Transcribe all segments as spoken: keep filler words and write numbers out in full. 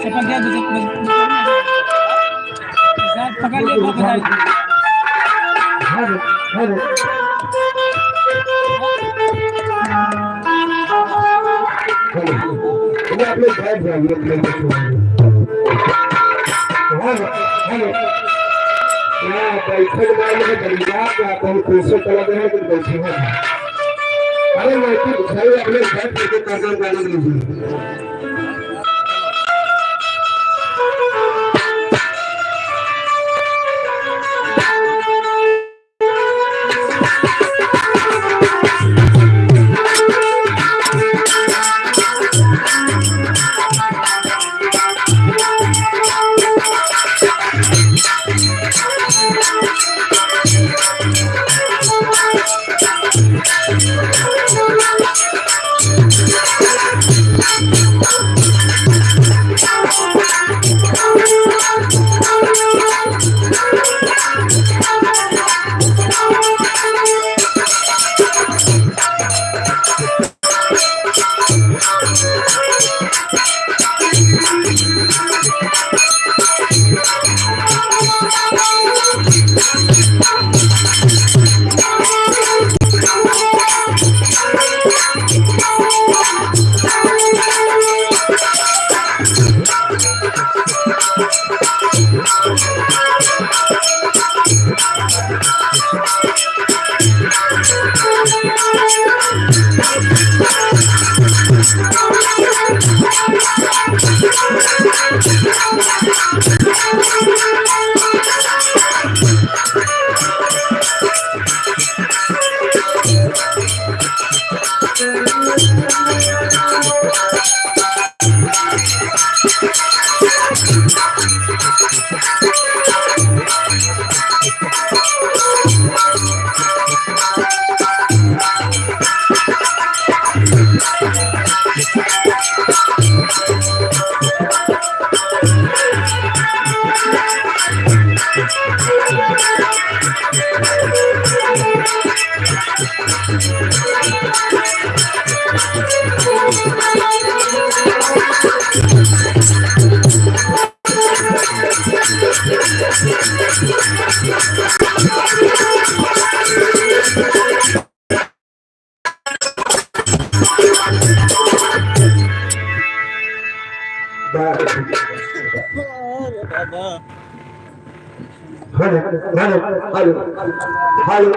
पकड़ ले, पकड़ ले। हेलो, हेलो, आप लोग बैठ जाइए, आप लोग बैठ जाइए। Hello, hello. यहाँ बैठक वाले में बलिया का अपन पैसे चला गया है, तो बैठे हैं। अरे, मैं तो भाई, आप लोग बैठ करके कार्यक्रम गाने लीजिए। Hello, hello, hello, hello.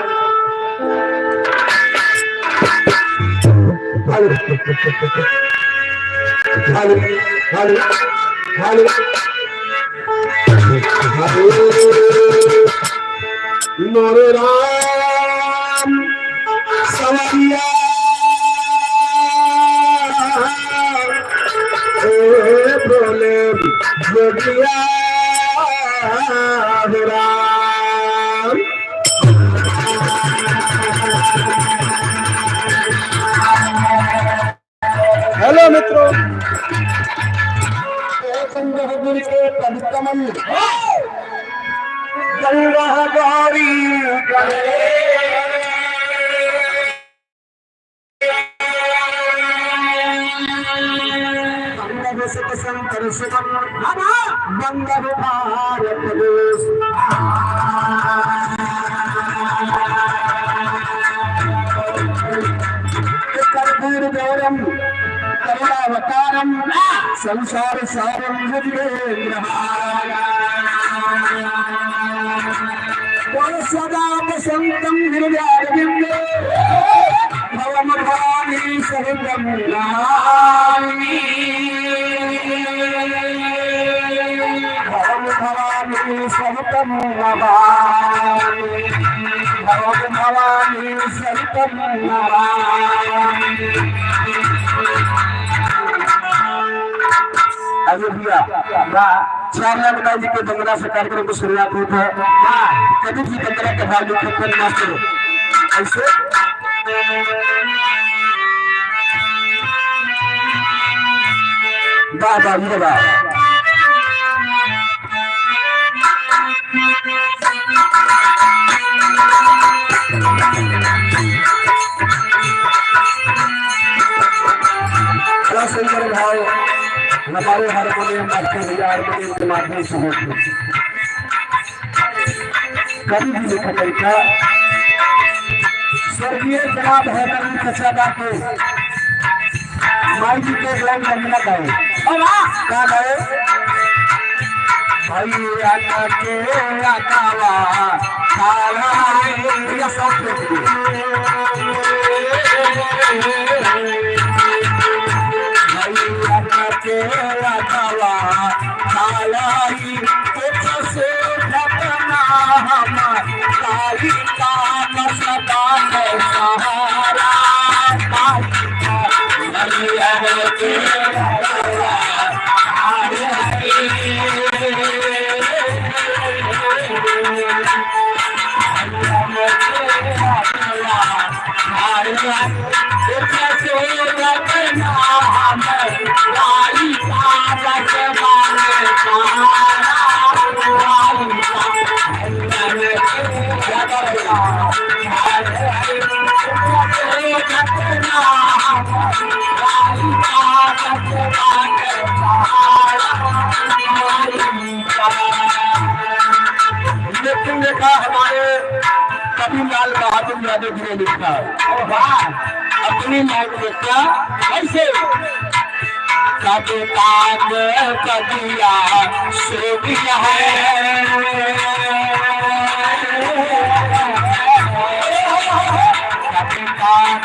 Hello, hello, hello, hello. मोरे राम सवरिया ए बोले जोगिया हो राम। हेलो मित्रों, गंगा गौरी बंदर भारत देश। कर्पूर गौरम करुणावतारम संसार सारम भुजगेंद्रहारम। सदा वसंतं हृदयारविंदे भवं भवानी सहितं नमामि। भवं भवानी सहितं नमामि। भवं भवानी सहितं नमामि। अरे भैया, वाह। चार लाख दाई जी के बंदना से कार्यक्रम की शुरुआत होत है। हाँ, कभी भी बंदना के भाव लिखे कौन मास्टर हो। ऐसे। वाह, वाह, वाह, वाह। बड़ा सुंदर भाव। हमारे हारमोनियम मास्टर भैया हारमोनियम के माध्यम से होते हैं। कभी भी लिखा तरीका स्वर्गीय जनाब हैदर अली चचा दा के माई जी के एक लाइन जमीना गाए। और वाह! का गाए? भैया के अगवा काला रे, भैया सब देख लिए। भैया के अगवा काला रे, कुछ से घटना हम काली का मसला में सहारा। लेकिन देखा, हमारे कवि लाल बहादुर यादव जी ने लिखा, वाह, अपनी लाइन में क्या, कैसे? कब तक बगिया सूनी है, कब तक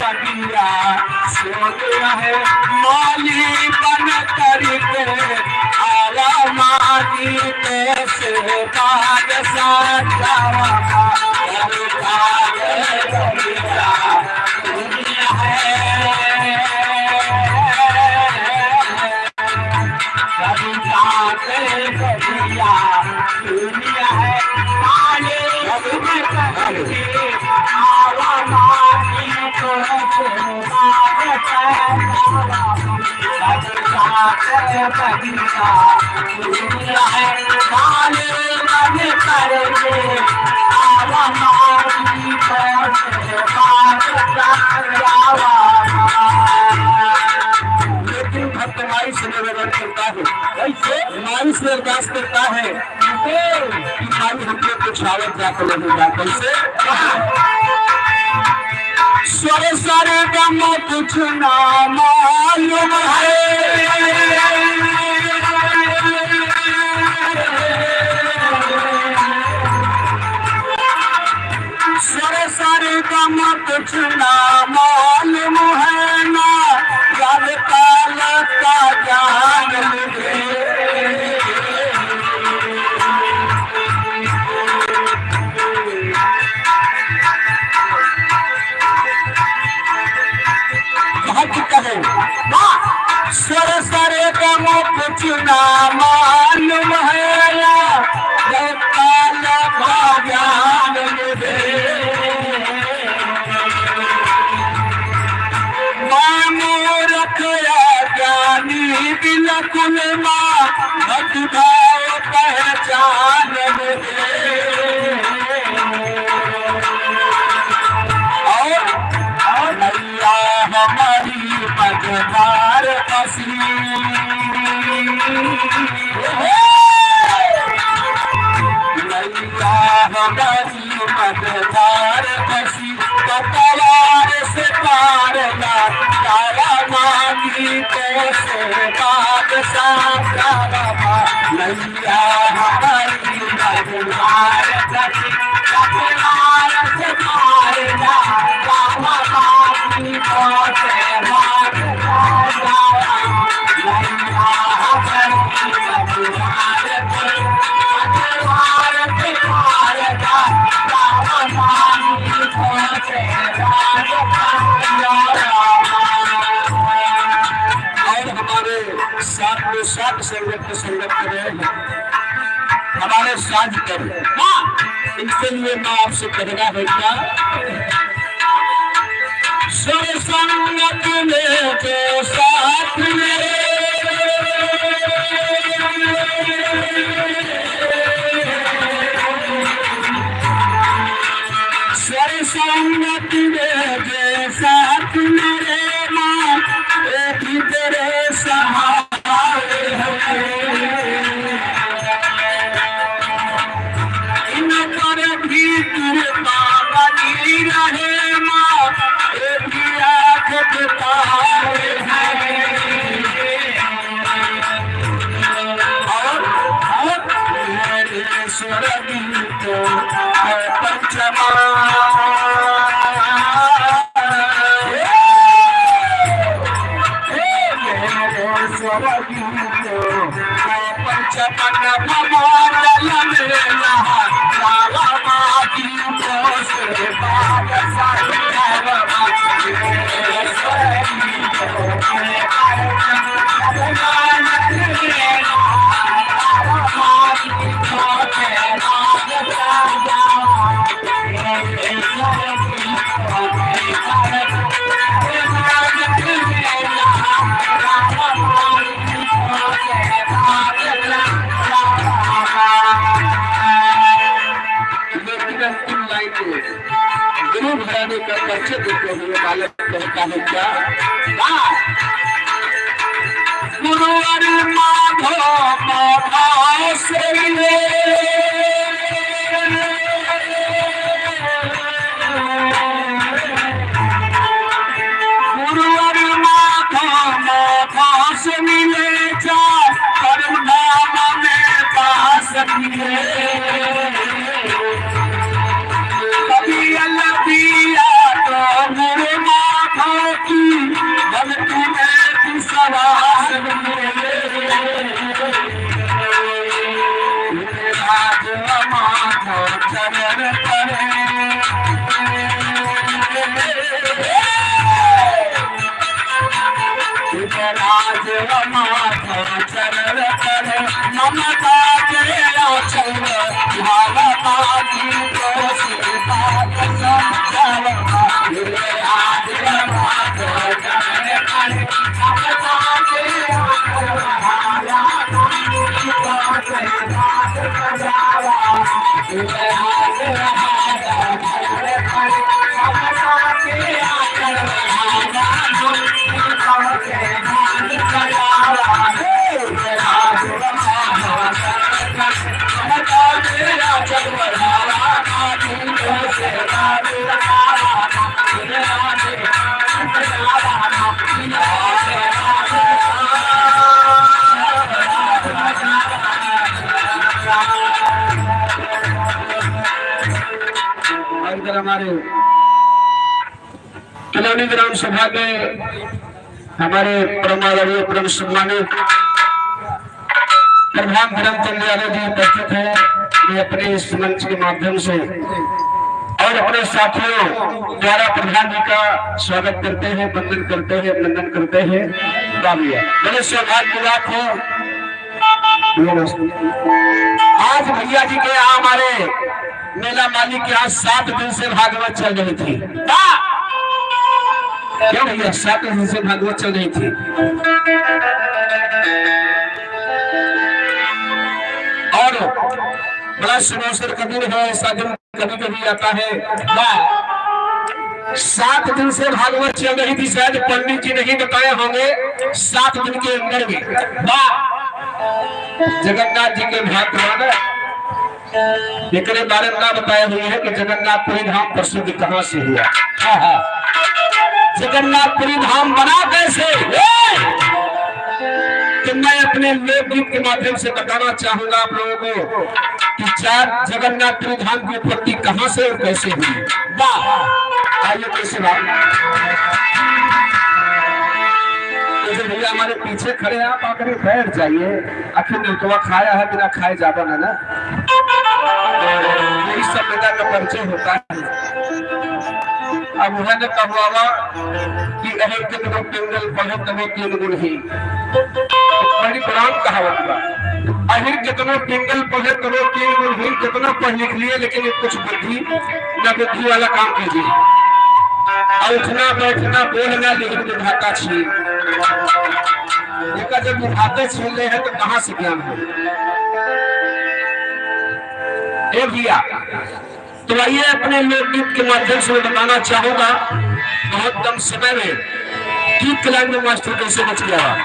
बगिया सूनी है, माली बन करके आवा माली पे से बादशाह जावा, कब तक बगिया सूनी है। लेकिन भक्त माई से निवेदन करता है, कैसे? माई से अरदास करता है कि माई हमको कुछ आवत जात नहीं बा, कैसे? स्वर सरगम कुछ ना मालूम है। स्वर सरगम कुछ ना मालूम है, ना रग ताल का ज्ञान मुझे। बहुत कहे, वाह! स्वर सरगम कुछ ना मालूम है, ना रग ताल का ज्ञान मुझे। माँ मूरख अज्ञानी बिलकुल माँ, भक्ति भाव पहचान मुझे। और, और नैया हमारी मझधार फंसी। नैया हमारी मझधार फंसी, पतवार से पार ना, काला मांगी तो से बादशाह, काला मा-, नैया हमारी मझधार फंसी, पतवार से पार ना, काला मांगी तो से बादशाह, काला मा-, नैया हमारी मझधार फंसी। और हमारे साथ में साथ संगत के संगत रहे हैं, हमारे साथ पर, हाँ, इनके लिए मैं आपसे कहना है क्या? स्वर संगत में जो साथ मेरे, स्वर संगत में जो साथ मेरे माँ, वो भी तेरे सहारे। स्वर गीत है पंचमा। हे मेरे स्वर गीत है पंचमन भवन लहरा, लाला माँ की लेकिन अंतिम लाइन में गुरु घराने का परिचय देते हुए बालक कहता है क्या? हाँ। गुरुवर माधो माधो से मिले। गुरुवर माधो माधो से मिले जा, परम धाम में पास मिले। कभी अलबिया तो गुरु माधो की भक्ति में विश्वास मिले। राज माधो चरण पड़े। राज माधो चरण पड़े। ममता के आंचल में भावना की कोसी बात समझावा। राज माधो चरण पड़े। और इधर हमारे कलोनी ग्राम सभा के हमारे परम आदरणीय, परम सम्मानित प्रधान धर्मचंद यादव जी उपस्थित हैं। वे अपने इस मंच के माध्यम से और अपने साथियों द्वारा प्रधान जी का स्वागत करते हैं, वंदन करते हैं, अभिनंदन करते हैं। वाह भैया, बड़े सौभाग्य की बात है। आज भैया जी के यहाँ हमारे मेला मालिक के यहाँ सात दिन से भागवत चल रही थी। का? क्यों भैया, सात दिन से भागवत चल रही थी। और बड़ा सुनौसर का दिन है, ऐसा दिन कभी कभी आता है। वाह, सात दिन से भागवत चल रही थी, शायद पंडित जी नहीं बताए होंगे, सात दिन के अंदर में। वाह, जगन्नाथ जी के महात्मा ने एकरे बारे में ना बताए हुए हैं कि जगन्नाथपुरी धाम प्रसिद्ध कहाँ से हुआ। हाँ, हाँ। जगन्नाथपुरी धाम बना कैसे? ए! तो मैं अपने लोकगीत के माध्यम से बताना चाहूंगा आप लोगों को कि चार जगन्नाथपुरी धाम की उत्पत्ति कहाँ से और कैसे हुई। वाह, आइए कैसे बात। तो जो भैया हमारे पीछे खड़े हैं, आप आकर बैठ जाइए। आखिर नलकवा खाया है, बिना खाए जाबा ना ना। यही सभ्यता का परिचय होता है। अब वह न कहवावा कि अहिर कितनो पिंगल पढ़े तबो तीन गुण ही। बड़ी पुरान कहावत बा। अहिर कितनो पिंगल पढ़े तबो तीन गुण ही, कितना पढ़ लिख लिए लेकिन कुछ बुद्धि न बुद्धि वाला काम कीजिए। और उठना बैठना बोलना लिखित विधाता छीन। एका जब विधाता छीन ले है तो कहाँ से ज्ञान हो? ए भैया, तो आइए अपने लोकगीत के माध्यम से मैं बताना चाहूंगा बहुत कम समय में गीत कलांग मास्टर कैसे बच गया।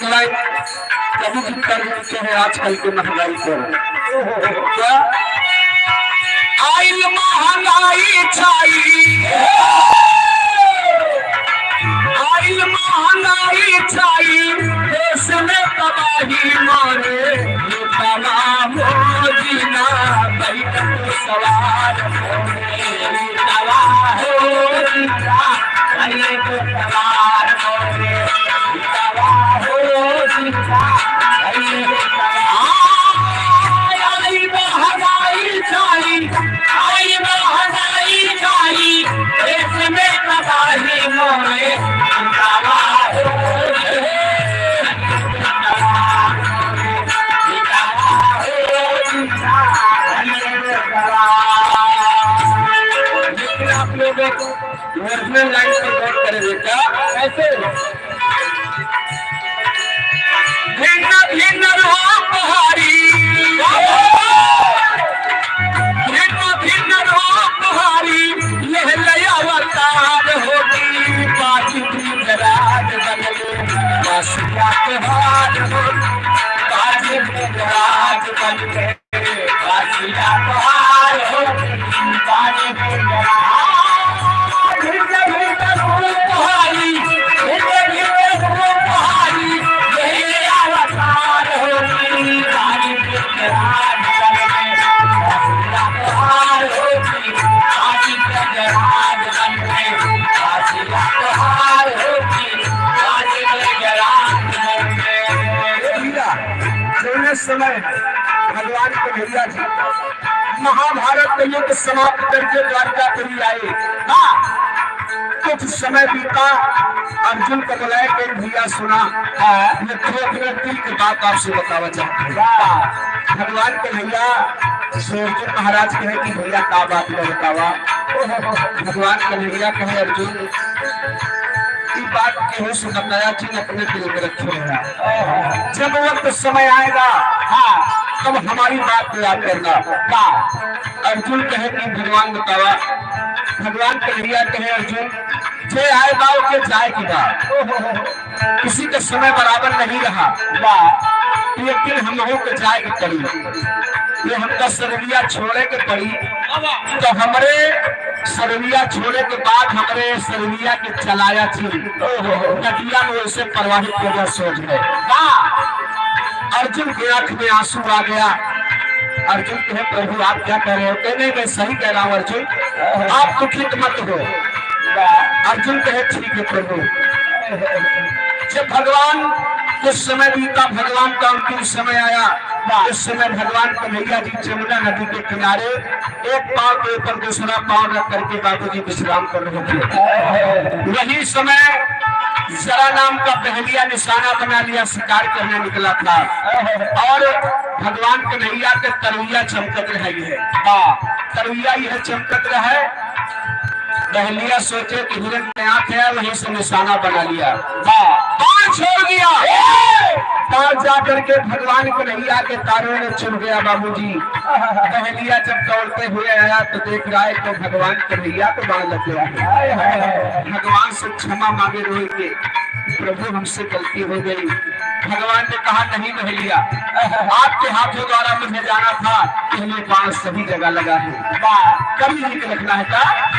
महंगाई, कभी भी कर देते हैं आजकल के महंगाई को। क्या? आइल महंगाई छाई, आइल महंगाई छाई, देश में तबाही मारे, तबाह हो जीना, बैठक सवार हो। लेकिन आप लोग एक ओरिजिनल लाइन पर गौर करें बेटा, कैसे? भिन्न भिन्न रूप हारी, भिन्न भिन्न रूप हारी, यह ले अवतार होगी, बाजी भी जराज बन गए, बसिया त्योहार होगी, बाजी भी जराज बन गए। जौने समय भगवान कन्हैया जी महाभारत के युद्ध समाप्त करके द्वारिकापुरी आए। हाँ। कुछ समय बीता, अर्जुन को बुलाए, कहे, "भैया सुना, हाँ। मैं तो अपने दिल की बात आपसे बतावा चाहता हूँ।" वाह। भगवान कन्हैया से अर्जुन महाराज कहे कि, "भैया, का बात में बतावा?" भगवान कन्हैया कहे, "अर्जुन, ई बात केहू से बताया जिन, अपने दिल में रखे रहा। जब वक्त समय आएगा, हाँ, तब हमारी बात को याद करना।" का? अर्जुन कहे कि भगवान बतावा, भगवान कन्हैया कहे, "अर्जुन, जे आए बा, ओके जाए के बा। किसी का समय बराबर नहीं रहा। बा, एक दिन हमहू के जाए के पड़ी। ये हमका सरनिया छोड़े के पड़ी।" तो हमरे सरनिया छोड़े के बाद हमरे सरनिया के चलाया चीन नदिया में वैसे प्रवाहित हो गया, सोच गए। वाह! अर्जुन के आंख में आंसू आ गया। अर्जुन कहे, "प्रभु, आप क्या कह रहे हो?" कहे, "नहीं, मैं सही कह रहा हूँ अर्जुन, आप दुखित मत हो।" अर्जुन कहे, "ठीक है प्रभु।" जब भगवान कुछ समय बीता, भगवान का अंतिम समय आया, उस समय भगवान कन्हैया जी जमुना नदी के किनारे एक पाँव के ऊपर दूसरा पाँव रख करके बाबूजी विश्राम कर रहे थे। वही समय जरा नाम का बहेलिया निशाना बना लिया, शिकार करने निकला था। और भगवान कन्हैया के तरुइया चमकत रही है। हाँ, तरुइया यह चमकत रहे। बहेलिया सोचे कि हिरन में आंख है, वहीं से निशाना बना लिया। हाँ। बाण छोड़ दिया। बाण जा करके भगवान कन्हैया के तारों में चुभ गया बाबूजी। बहेलिया जब दौड़ते हुए आया तो देख रहा है तो भगवान कन्हैया को बाण लग गया है। भगवान से क्षमा मांगे रोए के, "प्रभु, हमसे गलती हो गई।" भगवान ने कहा, "नहीं बहेलिया, आपके हाथों द्वारा मुझे जाना था, पहले बाण सही जगह लगा है।" वाह, कभी नहीं रखना है का?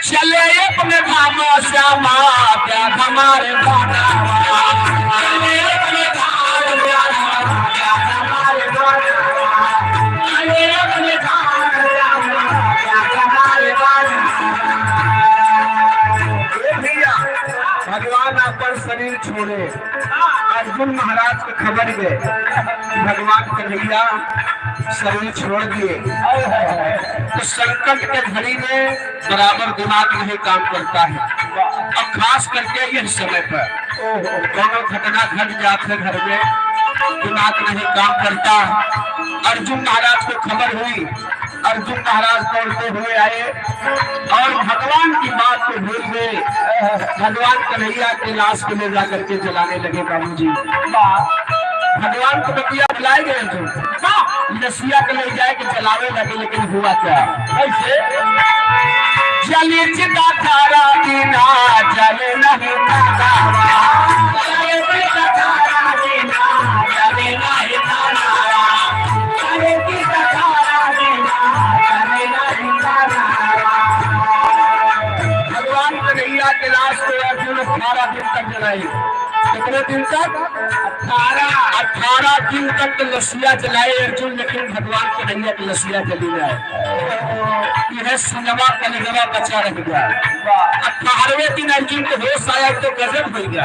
चले अपने धामा श्यामा, त्याग हमारे बानावा। चले अपने धाम श्यामा, त्याग हमारे बानावा। चले अपने धाम श्यामा, त्याग हमारे बानावा। ए भैया, भगवान अपन शरीर छोड़े, अर्जुन महाराज के खबर गए, भगवान कन्हैया शरीर छोड़ दिए। तो संकट के घड़ी में बराबर दिमाग नहीं काम करता है, और खास करके यह समय पर कोनो घटना घट जात है घर में, दिमाग नहीं काम करता। अर्जुन महाराज को खबर हुई, अर्जुन महाराज दौड़ते हुए आए और भगवान की बात को भूल गए। भगवान कन्हैया के लाश को ले जा करके जलाने लगे बाबूजी। भगवान को बतिया बुलाए गए अर्जुन, लसिया के ले जाए के जलावे लगे, लेकिन हुआ क्या? कैसे? जली चिता थारा बिना जले नहीं थारा। कितने दिन तक? अठारह। अठारह दिन तक तो लसिया जलाए अर्जुन, लेकिन भगवान कन्हैया के लसिया जली ना है। यह सिनवा कलिजवा बचा रह गया। वाह। अठारहवें दिन अर्जुन के होश आया तो गजब हो गया।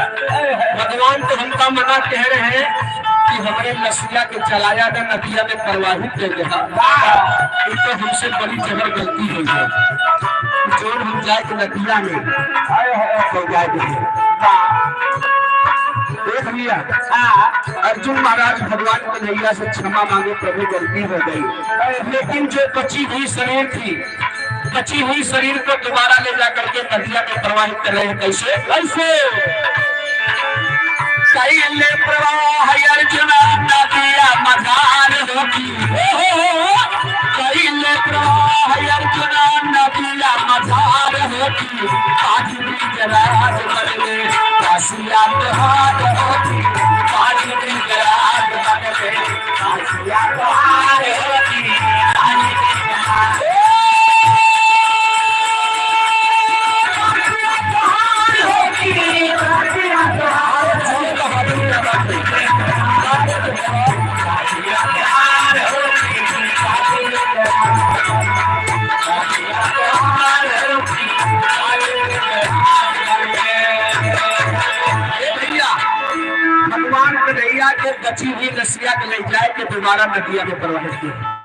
भगवान तो हमका मना कह रहे हैं कि हमरे लसिया के जलाया ना, नदिया में प्रवाहित कर दे। वाह। ये तो हमसे बड़ी जबर गलती हो गई। जोन हम जाए के नदिया में तो जाए के। वाह। देख लिया। हाँ। अर्जुन महाराज भगवान कन्हैया से क्षमा मांगे, "प्रभु, गलती हो गई।" लेकिन जो बची हुई शरीर थी, बची हुई शरीर को दोबारा ले जा करके नदिया में प्रवाहित कर रहे हैं। कैसे? कैसे? कैले प्रवाह अर्जुन नदिया मझार होती। कैले प्रवाह अर्जुन नदिया मझार होती। आज ब्रिजराज बन में कासिया तोहार होती। आज ब्रिजराज बन में ए भैया, भगवान कन्हैया के बची हुई लसिया के ले जाए के दोबारा नदिया में प्रवाहित किया।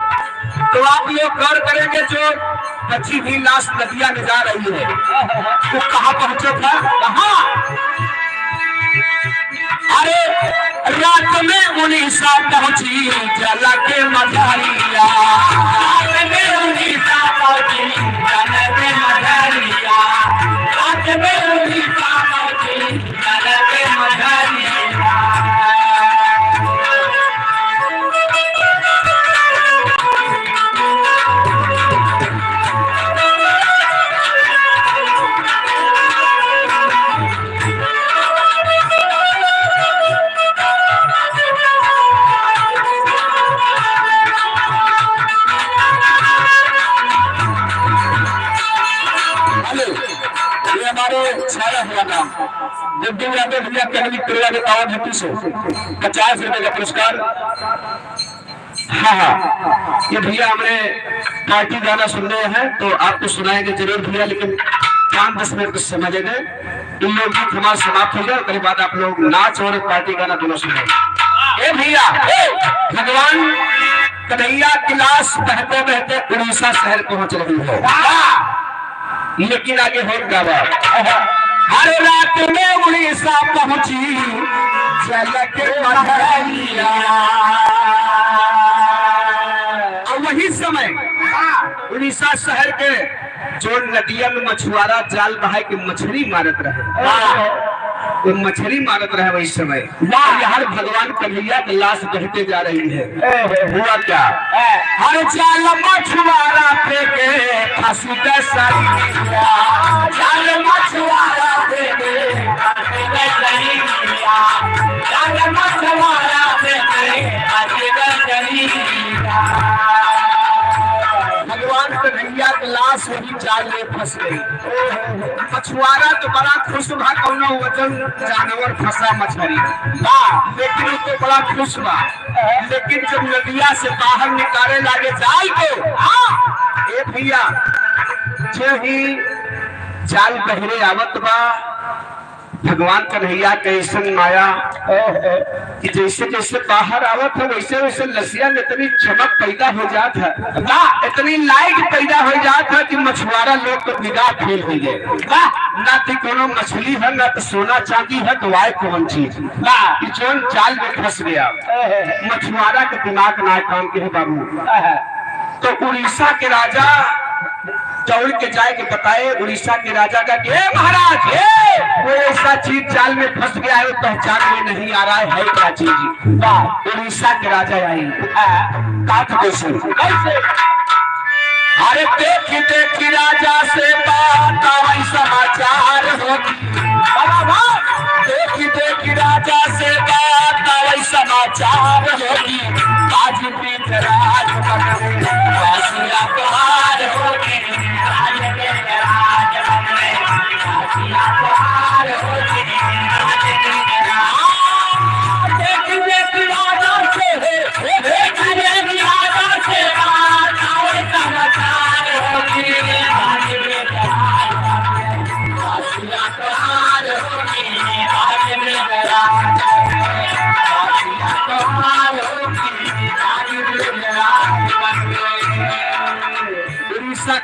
तो आप लोग गौर करेंगे, जो बची हुई लाश नदिया में जा रही है, वो कहाँ पहुँचे था? कहाँ? अरे, रात में उड़ीसा पहुँची जल के मझारिया। रात में उड़ीसा पहुँची जल के मझारिया। रात में उड़ीसा पहुँची जल के मझारिया। हेलो, ये हमारे छाया हुआ नाम गुड्डू यादव भैया, कहली टोला के तावा भट्टी से पचास रुपए का पुरस्कार। हाँ, हाँ, ये भैया हमरे पार्टी गाना सुन रहे हैं, तो आपको सुनाएंगे जरूर भैया, लेकिन पाँच दस मिनट का समय दे दें। इन लोग गीत हमारा समाप्त हो जाए, उसके बाद आप लोग नाच और पार्टी गाना दोनों सुनेंगे। ए भैया, ए, भगवान कन्हैया की लाश बहते बहते उड़ीसा शहर पहुंच रही है। लेकिन आगे होत का बा? हर रात में उड़ीसा पहुंची जल के मझारिया। और वही समय उड़ीसा शहर के जो नदिया में मछुआरा जाल बहाए के मछरी मारत रहे, वो मछरी मारत रहे वही समय। वाह। यार, भगवान कन्हैया की लाश बहते जा रही है। ए, ए, हुआ क्या? ए। हर जाल मछुआरा फेंके, फंस गए सरिया। जाल मछुआरा फेंके, फंस गए सरिया। जाल मछुआरा फेंके, फंस गए सरिया। भगवान कन्हैया की लाश वही जाल में फंस गई। मछुआरा तो बड़ा खुश बा, कौनो वजन जानवर फंसा मछरी। बा, लेकिन उ तो बड़ा खुश बा। लेकिन जब नदिया से बाहर निकाले लागे जाल को, हाँ, ए भैया, जे ही जाल बहरे आवत बा, भगवान कन्हैया के ऐसन माया कि जैसे जैसे बाहर आवत है, वैसे वैसे लसिया में इतनी चमक पैदा हो जात है, ना, इतनी लाइट पैदा हो जात है कि मछुआरा लोग तो फिदा फेल हो गए। ना, ना तो कोनो मछली है, ना तो सोना चांदी है, तो आए कौन चीज? ना। कि जौन जाल में फंस गया, मछुआरा के दिमाग ना काम के है बाबू। तो उड़ीसा के राजा दौड़ के जाए के बताए उड़ीसा के राजा का कि, "हे महाराज, हे, कोई ऐसा चीज जाल में फंस गया है, वो पहचान में नहीं आ रहा है, है क्या चीज?" वाह। उड़ीसा के राजा आई। हाँ। बात कैसे? कैसे? अरे देखी देखी राजा से बात आई समाचार होगी। बाबा, वाह। देखी देखी राजा से बात आई समाचार होगी। आज ब्रिजराज बन में कासिया तोहार होगी। आज ब्रिजराज बन में कासिया तोहार होगी। आज ब्रिजराज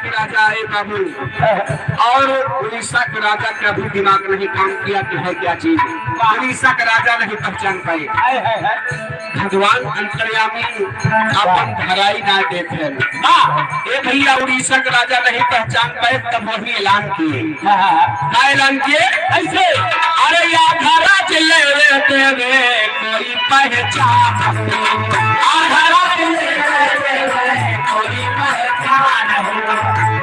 राजा आए बाबू, और उड़ीसा के राजा का भी दिमाग नहीं काम किया कि है क्या चीज। उड़ीसा के राजा नहीं पहचान पाए। हाय, हाय, हाय। भगवान अंतर्यामी अपन धराई ना देते हैं। वाह। ए भैया, उड़ीसा के राजा नहीं पहचान पाए, तब वही ऐलान किए। हाँ, हाँ, हाँ। का ऐलान किए? ऐसे। अरे, आधा राज लेवे देवे कोई पहचान हो। आधा राज लेवे देवे कोई पहचान हो।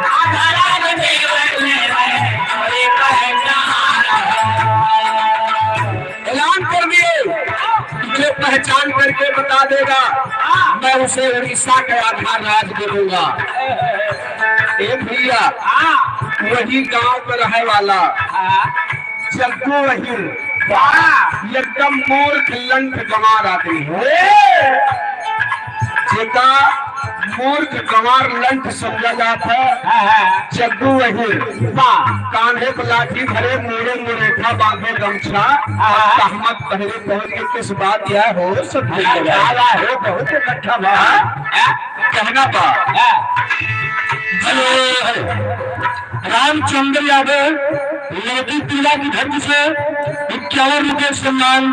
आधा राज लेवे देवे कोई पहचान हो। ऐलान कर दिए कि जो पहचान करके बता देगा, मैं उसे उड़ीसा का आधा राज दे दूंगा। ए भैया, हाँ। वही गांव में रहे वाला, हाँ। जग्गू अहिर, वाह। एकदम मूर्ख लंठ गंवार आदमी है। ए! जेका मूर्ख गंवार लंठ समझा जात है। हाँ, हाँ। जग्गू अहिर, वाह। कान्हे पे लाठी धरे, मोरे मोरेठा बांधे गमछा, हाँ। तहमत पहरे पहुंच के किस बात या हो सब हाँ, लगा। हाँ, हाँ, हो, बहुत इकट्ठा बा। हाँ? कहना बा। हाँ। Hello, hello. रामचंद्र यादव लोधी पीला की धरती से इक्यावन रुपये सम्मान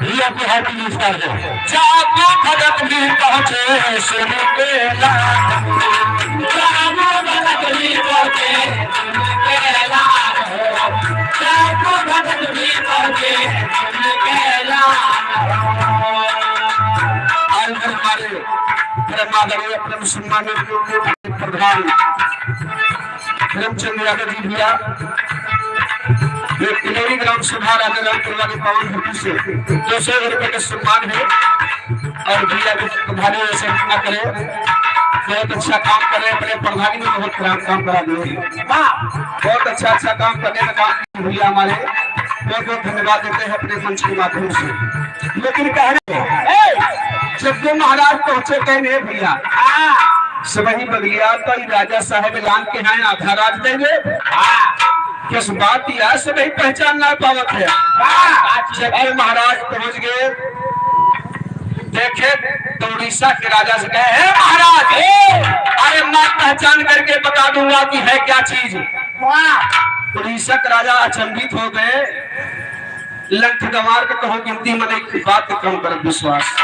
भैया को हार्दिक नमस्कार है। जागो भगत भी पहुंचे सुन के लाल। जागो भगत भी पहुंचे सुन के लाल। जागो भगत भी पहुंचे सुन के लाल। आज हमारे परम आदरणीय, परम सम्मानित प्रधान धर्मचंद यादव जी भैया, ये तिलौरी ग्राम सभा राजा रामपुरवा के पावन धरती से दो सौ रुपए का सम्मान है। और भैया को भारी ऐसे ना करे, बहुत अच्छा काम कर रहे हैं, अपने प्रधानी में बहुत खराब काम करा दिए। वाह, बहुत अच्छा अच्छा काम करने का काम किए भैया हमारे, बहुत बहुत धन्यवाद देते हैं अपने मंच के माध्यम से। लेकिन कह रहे हैं, जब वो महाराज पहुंचे कहने भैया, हाँ। सबही बगलिया तो ई राजा साहब ऐलान के हैं आधा राज देंगे। हाँ। किस बात या सबही पहचान ना पावत है। हाँ। जब ये महाराज पहुंच गए, देखे तो उड़ीसा के राजा से कहे, "हे महाराज, हे, अरे मैं पहचान करके बता दूंगा कि है क्या चीज।" वाह। उड़ीसा के राजा अचंभित हो गए। लंठ गंवार के कहो गिनती मने एक बात कम करत विश्वास।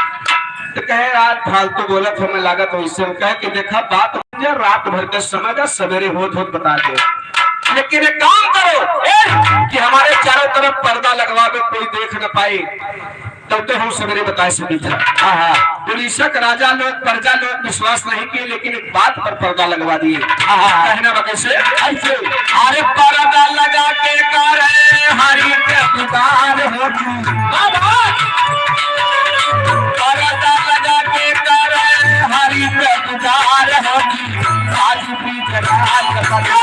तो कहे, "आज फालतू बोलत हमें लागत वैसे।" हम कहे कि देखा, बात बन जा, रात भर के समय का, सवेरे होत होत बता दे। लेकिन एक काम करो, ए, कि हमारे चारों तरफ पर्दा लगवा दो, कोई देख न पाए, तब तो हम सवेरे बता सकी था। हाँ, हाँ। उड़ीसा के राजा लोग, प्रजा लोग विश्वास नहीं किए, लेकिन बात पर पर्दा लगवा दिए। हाँ, हाँ। कहना बा कैसे? ऐसे। अरे पर्दा लगा के करे हरि के पुकार होती। पर्दा लगा के करे हरि के पुकार होती। आज भी जगत बने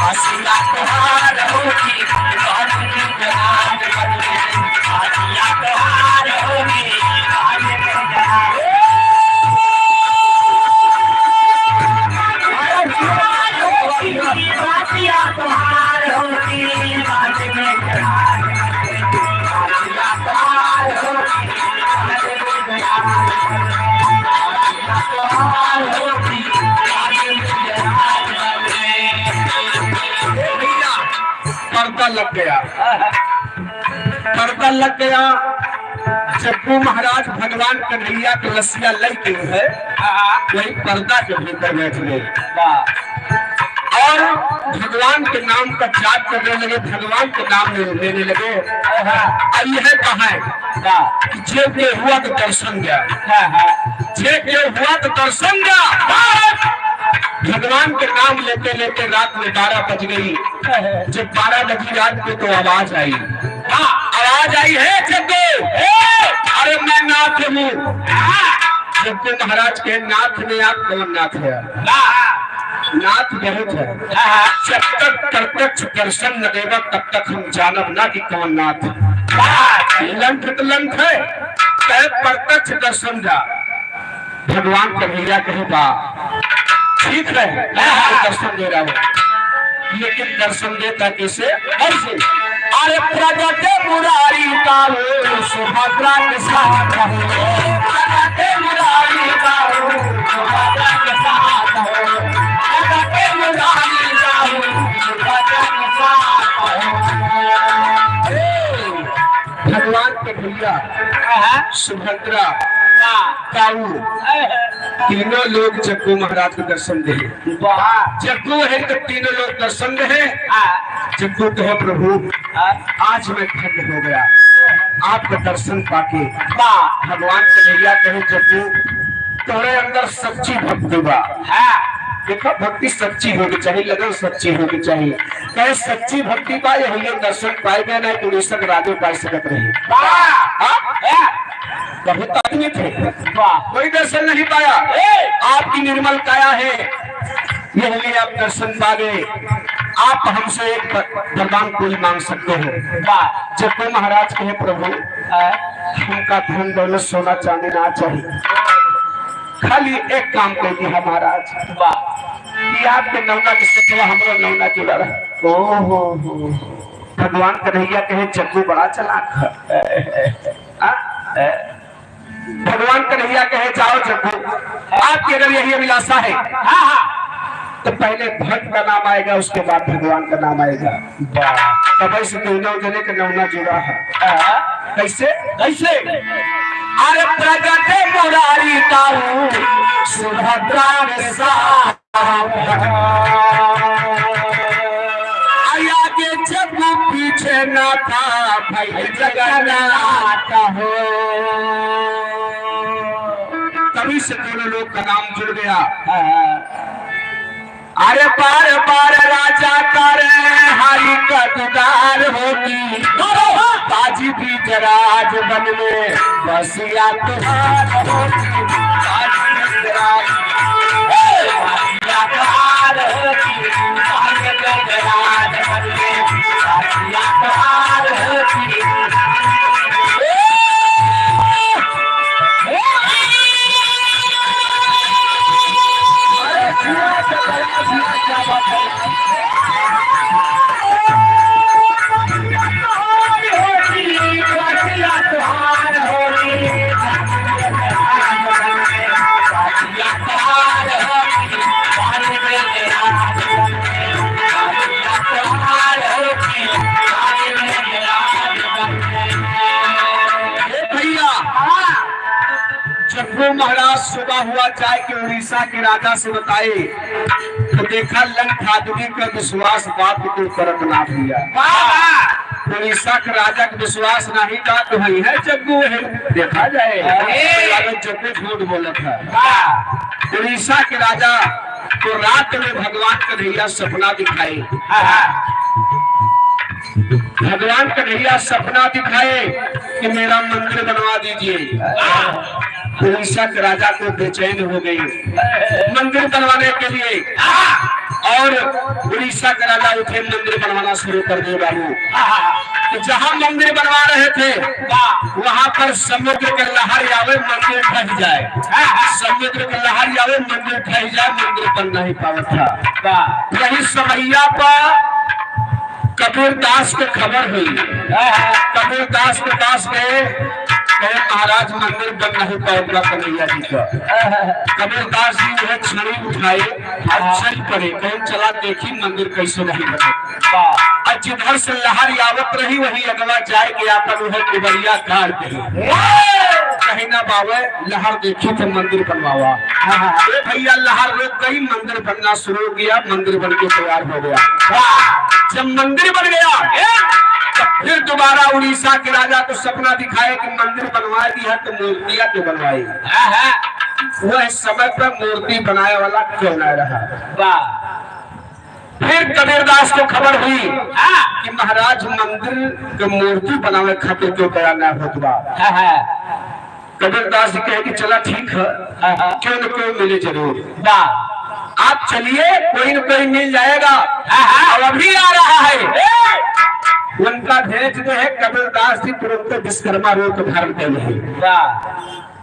हसिया तोहार होती। आज भी जगत बने पर्दा लग गया, पर्दा लग गया। जब वो महाराज भगवान कन्हैया के लसिया लई के है, वही पर्दा के भीतर बैठ गए। वाह। और भगवान के नाम का जाप करने लगे, भगवान के नाम ले-, लेने लगे। और यह कहा है कि जे केहू हुआ तो दर्शन द्या। जे केहू हुआ तो दर्शन द्या। भगवान के नाम लेते लेते रात में बारह बज गई। जब बारह बजी रात में तो आवाज आई। हाँ, आवाज आई है जग्गू, ए, अरे मैं नाथ हूँ। हाँ। जग्गू महाराज के नाथ में आप कौन नाथ है? हाँ। नाथ बहुत है। हाँ। जब तक प्रत्यक्ष दर्शन न देगा तब तक हम जानब ना कि कौन नाथ है। हाँ। लंठ तो लंठ है, कहे प्रत्यक्ष दर्शन द्या। भगवान कन्हैया कहे बा, ठीक है, मैं आपको दर्शन दे रहा हूँ, लेकिन दर्शन देता कैसे? ऐसे। अरे प्रगटे मुरारी का हो, सुभद्रा के साथ हो। प्रगटे मुरारी का हो, सुभद्रा के साथ हो। प्रगटे मुरारी भगवान के भैया, हाँ। सुभद्रा, हाँ। काऊ, हाँ। तीनों लोग जग्गू महाराज के दर्शन दे। वाह। जग्गू है तो तीनों लोग दर्शन दे। हाँ। जग्गू कहे, "प्रभु, हाँ। आज मैं धन्य हो गया आपका दर्शन पाके।" वाह। भगवान कन्हैया कहे, "जग्गू, तोरे अंदर सच्ची भक्ति बा।" हाँ। देखो, भक्ति सच्ची होके चाही, लगन सच्ची होके चाही। कहे, "सच्ची भक्ति बा, यही ये दर्शन पाए गए ना, तो उड़ीसा के राजो पाए सकत रहे।" वाह। हाँ? वाह। बहुत आदमी थे, वाह। कोई दर्शन नहीं पाया। ए! आपकी निर्मल काया है, यही आप दर्शन पा गए। आप हमसे एक वर-, वरदान कोई मांग सकते हो। वाह। जग्गू महाराज कहे, "प्रभु, हाँ। हमका धन दौलत सोना चांदी ना चाहिए, खाली एक काम कर दिया महाराज।" वाह। कि आपके नौना के सथवा हमरो नौना जुड़ा रहा। ओ हो हो। भगवान कन्हैया कहे, "जग्गू बड़ा चालाक है।" आ? भगवान कन्हैया कहे, "जाओ जग्गू, आपकी अगर यही अभिलाषा है, हाँ, हाँ। तो पहले भक्त का नाम आएगा, उसके बाद भगवान का नाम आएगा।" वाह। तब ऐसे दोनों जने के नौना जुड़ा है। हाँ। कैसे? कैसे? अरे प्रगट मुरारी ताऊ सुभद्रा में सा आया के जब पीछे ना था भाई जगन्नाथ हो। तभी से दोनों लोग का नाम जुड़ गया। अरे बार बार राजा करे हरि का दीदार होती, बाजी भी जराज बन में बसिया तुहार होती, बाजी भी जराज, ए, बसिया तुहार होती, बाजी भी जराज बन में बसिया तुहार होती। ए भैया, जब वो महाराज सुबह हुआ, जाए के उड़ीसा के राजा से बताए, तो देखा लंकादुरी का विश्वास बात के ऊपर अपना भैया। वाह! उड़ीसा के राजा के विश्वास नहीं बा, तो वही है जग्गू है, देखा जाए। अरे! जग्गू झूठ बोलत है। वाह! उड़ीसा के राजा को रात में भगवान कन्हैया सपना दिखाए। हाँ, हाँ। भगवान कन्हैया सपना दिखाए कि मेरा मंदिर बनवा दीजिए। उड़ीसा के राजा को बेचैन हो गई मंदिर बनवाने के लिए। और उड़ीसा के राजा उठे, मंदिर बनवाना शुरू कर दिए बाबू। तो जहाँ मंदिर बनवा रहे थे, वहाँ पर समुद्र के लहर आवे, मंदिर ढह जाए। समुद्र के लहर आवे, मंदिर ढह जाए, मंदिर बन नहीं पावत था। वही समैया पर कबीर दास के खबर हुई। हाँ, हाँ। कबीर दास के पास गए, कहे, "महाराज, मंदिर बन नहीं पावत बा कन्हैया जी का।" हाँ, हाँ। कबीर दास जी जो है छड़ी उठाए, हाँ। चल पड़े, कहे, "चला देखी मंदिर कैसे नहीं बने।" वाह। और जिधर से लहर आवत रही, वही अगवा जाए के आपन वह कुबरिया गाड़ दे। वाह। कहे, "ना बाबे, लहर देखी तो मंदिर बनवावा।" हाँ, हाँ। ए भैया, लहर रुक गई, मंदिर बनना शुरू हो गया, मंदिर बन के तैयार हो गया। वाह! जब मंदिर बन गया, ए! तब फिर दोबारा उड़ीसा के राजा को सपना दिखाए कि मंदिर बनवा दी है तो मूर्तियां क्यों बनवाई? हाँ, हाँ। वह समय पर मूर्ति बनाए वाला क्यों ना रहा? वाह! फिर कबीरदास को खबर हुई, हाँ। कि महाराज मंदिर के मूर्ति बनावे खातिर क्यों तैयार ना होत बा? हाँ, हाँ। कबीरदास जी कहे कि चला ठीक है, हाँ, हाँ। क्यों न क्यों मिले जरूर। वाह। आप चलिए, कोई न कोई मिल जाएगा। हाँ, हाँ। अब अभी आ रहा है। ए! उनका भेज दे है, कबीरदास जी तुरंत विश्वकर्मा रूप धारण कर ले। वाह।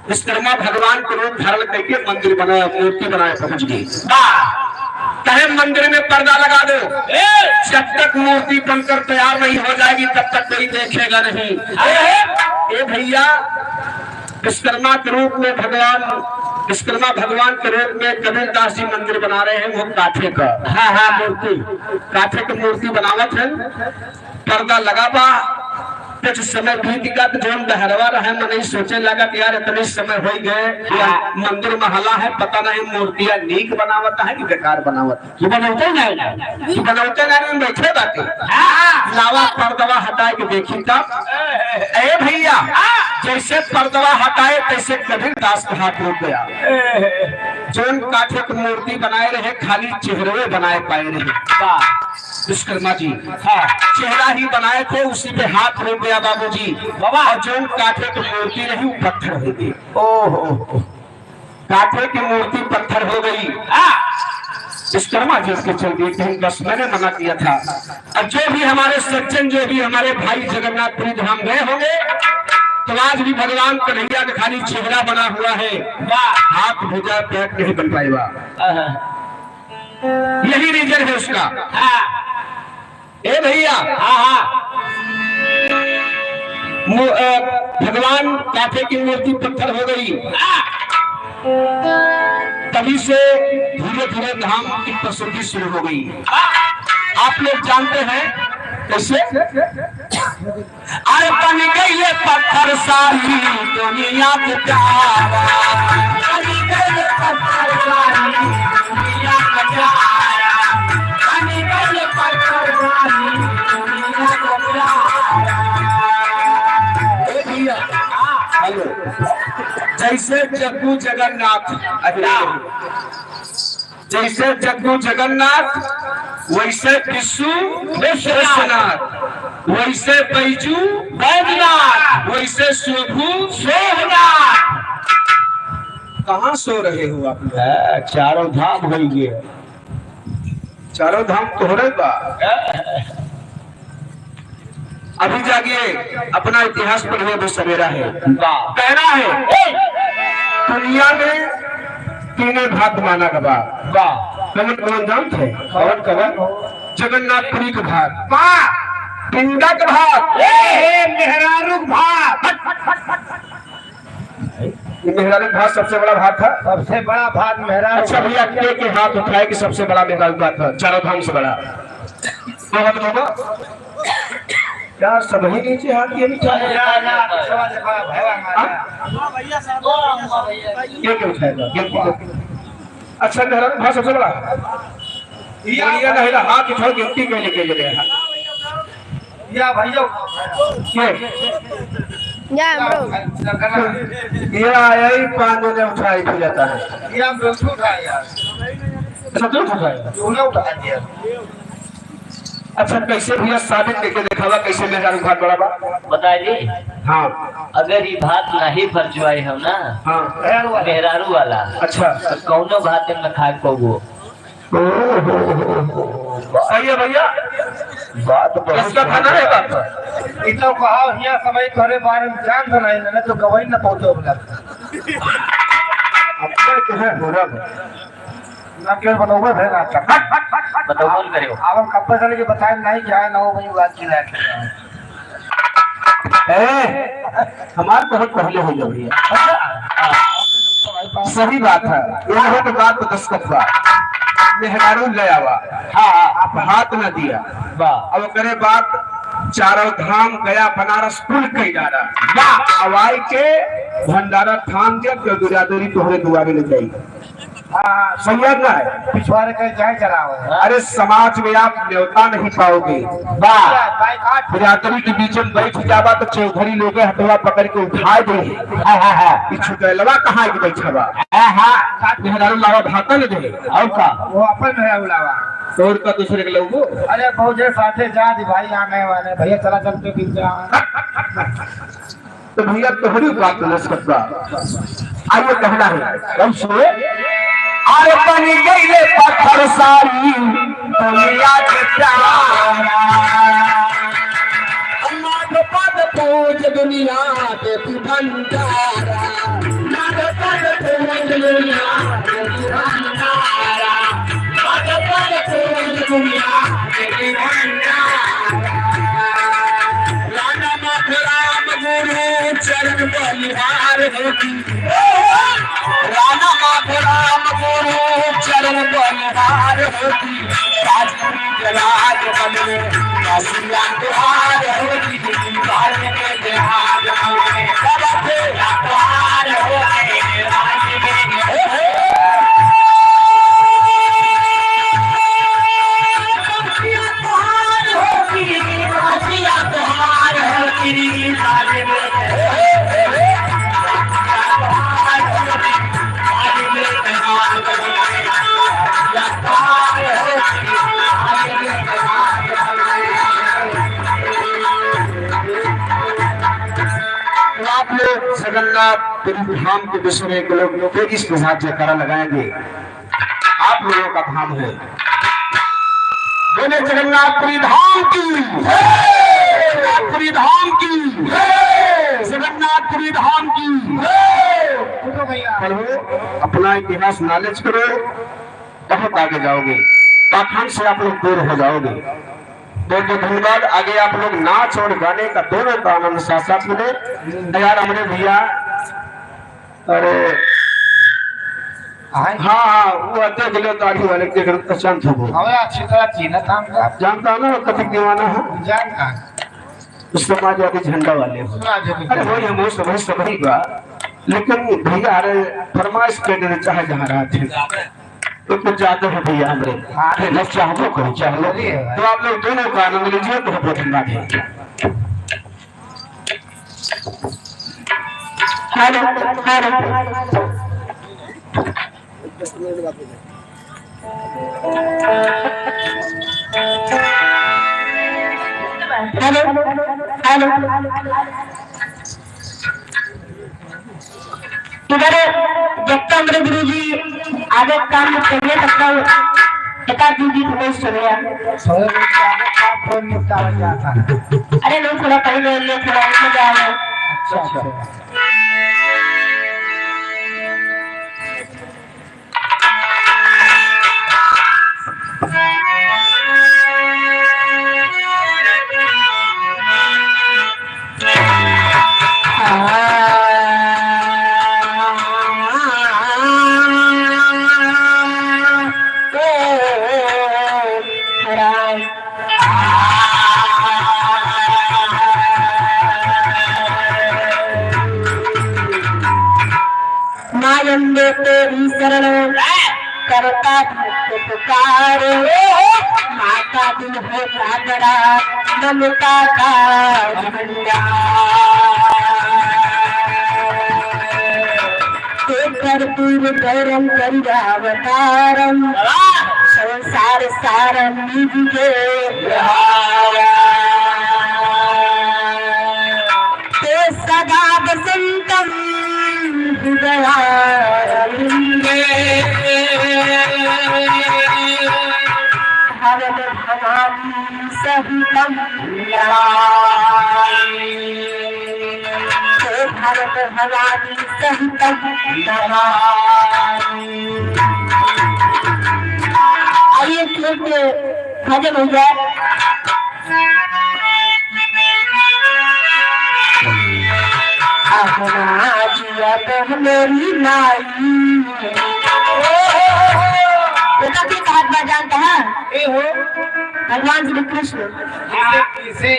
विश्वकर्मा भगवान के रूप धारण करके मंदिर बनाया, मूर्ति बनाया पहुंच गए। वाह। कहे मंदिर में पर्दा लगा दो, ए! जब तक मूर्ति बनकर तैयार नहीं हो जाएगी तब तक कोई देखेगा नहीं। ए! ए भैया, विश्वकर्मा के रूप में भगवान, विश्वकर्मा भगवान के रूप में कबीरदास जी मंदिर बना रहे हैं, वो काठे का। हाँ, हाँ, मूर्ति, काठे की मूर्ति बनावत है, पर्दा लगा बा, कुछ समय बीत गया तो जौन बहरवा रहे, मनई सोचे लगा कि यार, इतने समय होइ गए, या हाँ। मंदिर महला है, पता नहीं मूर्तियाँ नीक बनावत है कि बेकार बनावत है। कि बनौते नहीं ना। कि बनौते नहीं, बैठे बाटे। हाँ, हाँ। लावा पर्दवा हटाए के देखी तब। ए भैया, हाँ। जैसे पर्दवा हटाए, तैसे कबीर दास का हाथ रुक गया। जौन काठे की मूर्ति बनाए रहे, खाली चेहरवे बनाए पाए रहे। वाह। विश्वकर्मा जी, हाँ। चेहरा ही बनाए थे, उसी पे हाथ रुक गया बाबूजी। बाबा। और जौन काठे की मूर्ति रही, वो पत्थर हो गई। ओहो। काठे की मूर्ति पत्थर हो गई। हाँ। विश्वकर्मा जी उसके चल दिए, कहीं बस मैंने मना किया था। और जो भी हमारे सज्जन, जो भी हमारे भाई जगन्नाथपुरी धाम गए होंगे, तो आज भी भगवान कन्हैया का खाली चेहरा बना हुआ है। वाह। हाथ, भुजा, पैर नहीं बन पाएगा। हाँ। यही रीजन है उसका। हाँ। ए भैया, हाँ, हाँ। मु-, अ, भगवान काठे की मूर्ति पत्थर हो गई, तभी से धीरे धीरे धाम की प्रसिद्धि शुरू हो गई। आप लोग जानते हैं कैसे? अरे बन गइले पत्थर सारी दुनिया के प्यारा। बन गइले पत्थर सारी दुनिया के प्यारा। बन गइले पत्थर सारी दुनिया के प्यारा। ए भैया, हेलो। जैसे जग्गू जगन्नाथ, अरे जैसे जग्गू जगन्नाथ, वैसे विष्णु विश्वनाथ, वैसे बैजू बैजनाथ, वैसे शोभू शोभनाथ। कहाँ सो रहे हो आप लोग? हाँ, चारों धाम होइ गए। चारों धाम तोहरे बा। अभी जागिए, अपना इतिहास पढ़िए, अभी सवेरा है। वाह। कहना है, ए! दुनिया में तीने भाग माना गवा। वाह। कवन कवन जानत है? कवन कवन? जगन्नाथपुरी के भाग। वाह। पिंडा के भाग। ए, ए, मेहरारू के भाग। ये मेहरारू भात सबसे बड़ा भात है। सबसे बड़ा भात मेहरारू। अच्छा भैया, के, के हाथ उठाए कि सबसे बड़ा मेहरारू भात है, चारों धाम से बड़ा? बहुत लोग। यार, सब ही नीचे हाथ ये नहीं उठाए। ना, ना, पिछवा देखा, भैया हमारा। हाँ? के, के उठाएगा? के, के? अच्छा, मेहरारू भात सबसे बड़ा? बढ़िया नहीं रहा, हाथ उठाओ, गिनती कैले, कैले रहा। या भैया। के? या हमरो। या यही पाँच जने उठाए फिर जाता है। या हम तो उठा यार। अच्छा, तू उठा यार। तूने उठा दिया। अच्छा, कैसे भैया साबित करके दिखावा, कैसे मेहरारू भात बड़ा बा? बताई दी? हाँ। अगर ये भात नहीं फरचुआई हम ना, हाँ। मेहरारू वाला। अच्छा। तो कौनो भात में खाए पाबो। सही है भैया। बात बहुत इसका खाना है बात। ई तो कहा हिया समय तोरे बारे में जान बनाई ना, तो गवाही ना पहुंचो बोला। अब क्या कहे हो रहा है? ना क्यों बनोगे भाई ना तक। बताओ, बोल करे हो। अब हम कब से लेके बताए नहीं क्या है, ना वो भाई बात की लायक है। ए, हमार बहुत पहले हो गया भैया। सही बात है, यह तो बात तो दस्तखत बा। मेहरारू ले आवा, हाँ, हाँ। आप हाथ ना दिया। वाह। अब ओकरे बाद चारों धाम गया, बनारस कुल कई डारा। वाह। अब आई के भंडारा थाम दिया, क्यों दुरादोरी तोहरे दुआरे ले जाई। हाँ, हाँ, सही है ना? पिछवाड़े कहीं जाए चला हो। अरे, समाज में आप न्योता नहीं पाओगे। वाह। बाइकाट। बिरादरी के बीच में बैठ जावा तो चौधरी लोग हथवा पकड़ के उठा दे। हाँ, हाँ, हाँ। ई छुटैलवा कहाँ के बैठा बा? हाँ, हाँ। मेहरारू लावा भाता न दे। और का? वो अपन मेहरारू लावा। तोड़ का दूसरे के लोगो। अरे, भौजे साथे जा दी भाई, आने वाले। भैया, चला चलते बीच जा। तो भैया, तोहरी बात नस्बत बा। आइए, कहना है, कब सुने? अरे बन गईले पत्थर सारी दुनिया के प्यारा। माथ पद पूज दुनिया देवी भंडारा। माथ पद पूज दुनिया देवी भंडारा। माथ पद पूज दुनिया देवी भंडारा। राम राम गुरु चरण बलिहार होती, राणा माधोराम गुरु चरण बलिहार होती, राजपुरी जलाल बन में काशिया तुहार होती, काल के जहाज में बाबा तेरा तुहार होती, राज में आप लोग जगन्नाथ पुरी धाम के विषय में एक लोग तेजी के साथ जयकारा लगाएंगे। आप लोगों का धाम है। बोले जगन्नाथपुरी धाम की, जगन्नाथपुरी धाम की, जगन्नाथपुरी धाम की। पढ़ो, अपना इतिहास knowledge करो, बहुत आगे जाओगे। पाखंड से आप लोग दूर हो जाओगे। बहुत बहुत धन्यवाद। आगे आप लोग नाच और गाने का दोनों का आनंद साथ साथ मिले। यार हमारे भैया अरे, हाँ, हाँ, वो आते हैं, दिलो ताली वाले के घर पहचान था वो। हमें अच्छी तरह चिन्हत हम का। जानता है ना, वो कथक दीवाना है? जानता है। उस समाजवादी झंडा वाले हो। समाजवादी अरे, झंडा। वही हम, वो सब, वही सब ही बा। लेकिन भैया, अरे, फरमाइश कर देना चाहे जहाँ रहते हैं। तो कुछ ज्यादा है भैया हमरे। हाँ। अरे, बस चाहबो करो, चाहबो। अरे, भाई। तो आप लोग दोनों का आनंद लीजिए, बहुत बहुत धन्यवाद है। Hello, hello. Hello, hello. इधर देखते हमरे गुरुजी आगे काम करिए, तब तक एकाध दिन बीत गई सुनिया। अरे नहीं, थोड़ा पहले ले, थोड़ा मजा आवे। अच्छा, अच्छा। माँ अम्बे तेरी शरण, करता भक्त पुकार, माता दुल्हे का बड़ा ममता का भंडार। तें कर्पूर गौरम करुणावतारम, संसार सारम निज के विहारा। ते सदा वसंतम हृदयारविंदे। भवन भवानी सहितम नमामि। ते भवन भवानी सहितम नमामि। आइए, एक भजन हो जाए। अपना जिया तो मेरी माई। बेटा के कहात बा जानता है? ए हो। भगवान श्री कृष्ण। किसे, किसे?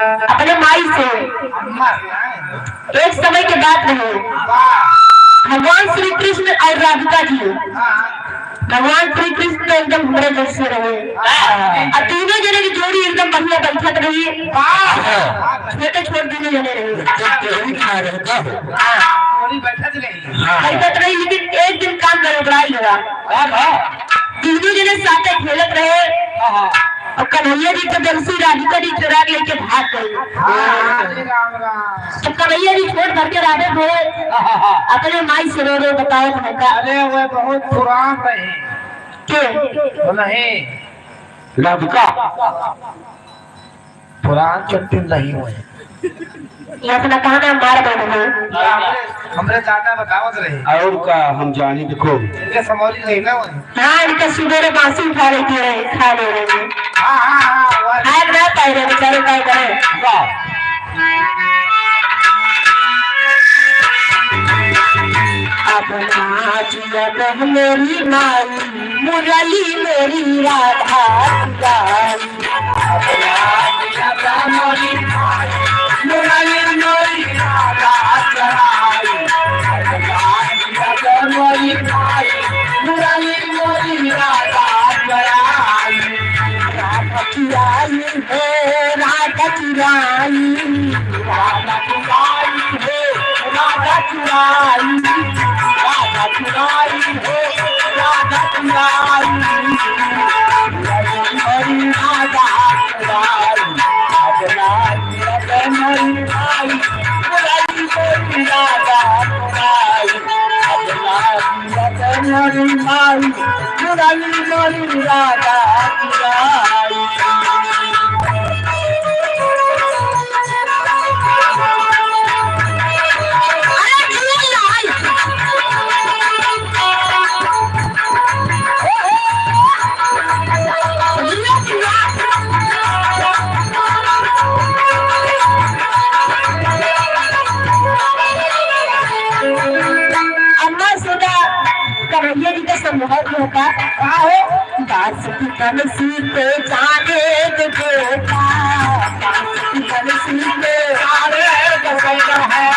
अपने माई से। अम्मा से। एक समय के बात रहे, वाह। भगवान श्री कृष्ण और राधिका जी, हाँ। भगवान श्री कृष्ण तो एकदम हमरे जैसे रहे, हाँ। और तीनों जने की जोड़ी एकदम बढ़िया बैठत रही, वाह। छोटे छोटे दोनों जने रहे। एकदम जोड़ी खा रहता हो। हाँ। जोड़ी बैठत रही। हाँ। बैठत रही, लेकिन एक दिन काम गड़बड़ाई गया। हाँ, हाँ। तीनों जने साथे खेलत रहे। हाँ, हाँ। और कन्हैया जी तो जब से राधिका जी चुरा के लेके भाग गई। हाँ, राम, राम। तो कन्हैया जी छोट भर के राधे भोले हाँ, हाँ, हाँ। अपने माई से रो रो बताओ भैया। अरे, वो बहुत पुरान रही। के? वो नहीं। राधिका। पुरान चट्टिन नहीं हुए। ये अपना कहा ना मार दे दे। हमरे, हमरे दादा बतावत रहे। और का हम जानी, देखो। ये समौली रही ना वो। हाँ, इनका सुबेरे बासी उठा लेती है, खा ले रहे हैं। हाँ, हाँ, हाँ, वो खाए ना पाए रहे बेचारे, का करे? वाह। नाच जगह मेरी माई, मुरली मेरी राधा की गाई। नाच जगह मेरी माई, मुरली मेरी राधा की गाई। नाच जगह मेरी माई, मुरली मेरी राधा की गाई। राधा की गाई। हे राधा चुराई, राधा चुराई, हे राधा चुराई, राधा चुराई, हे राधा चुराई। हरी राधा चुराई, अब राधा चुराई, हरी राधा चुराई, अब राधा चुराई, हरी राधा चुराई। अम्मा सुना, कन्हैया जी का संभव होता। का हो? दास की कलसी पे जाने दे बेटा, दास की कलसी पे जाने दे बेटा है,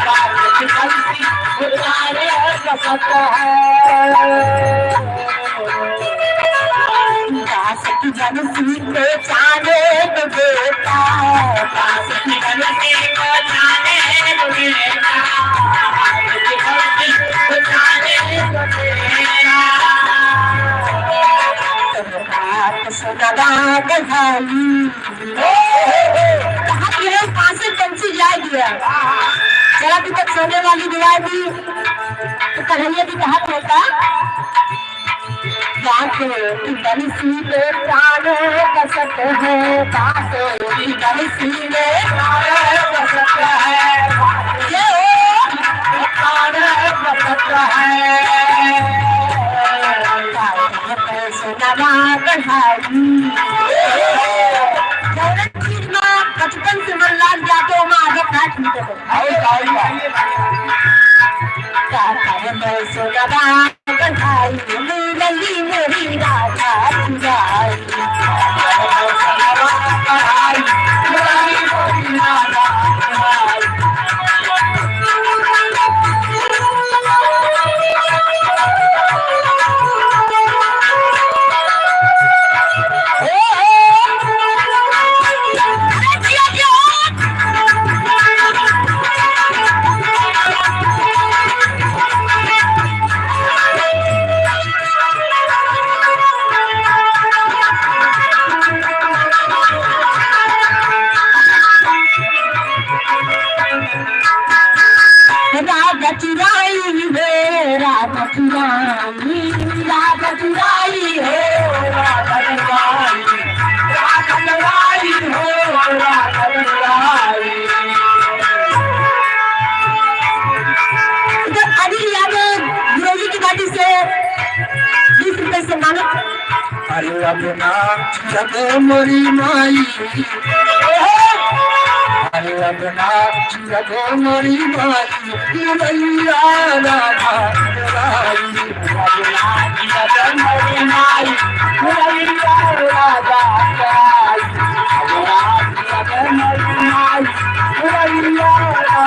दास की कलसी पे जाने दे बेटा है। दास की कलसी पे जाने दे बेटा, दास की कलसी पे जाने दे बेटा, दास की कलसी पे जाने दे बेटा। बात सुनवा कहानी। कहाँ की है? पासे पंछी जाए दिया। चला, तू तक सोने वाली दुआ दी, तो कन्हैया जी कहा था का? बात की बंसी पे प्राण कसत है, बात की बंसी में प्राण कसत है। ये ओ प्राण कसत है। सुनवा कहानी। जौन चीज में बचपन से मन लाग जातो, ओमा आदत ना छूटे। अरे, सही बात। का करबे सुनवा कहानी, मुरली मोरी राधा चुराई। राधा चुराई हो, राधा चुराई, राधा चुराई हो, राधा चुराई, राधा चुराई हो, राधा चुराई। इधर अनिल यादव गिरौली की घाटी से बीस रुपए सम्मानित। अरे अब नाच जगह मोरी माई, अरे अब नाच जगह मोरी माई, मुरैया राधा राई। अब नाच जगह मोरी माई, मुरैया राधा राई। अब नाच जगह मोरी माई, मुरैया राधा।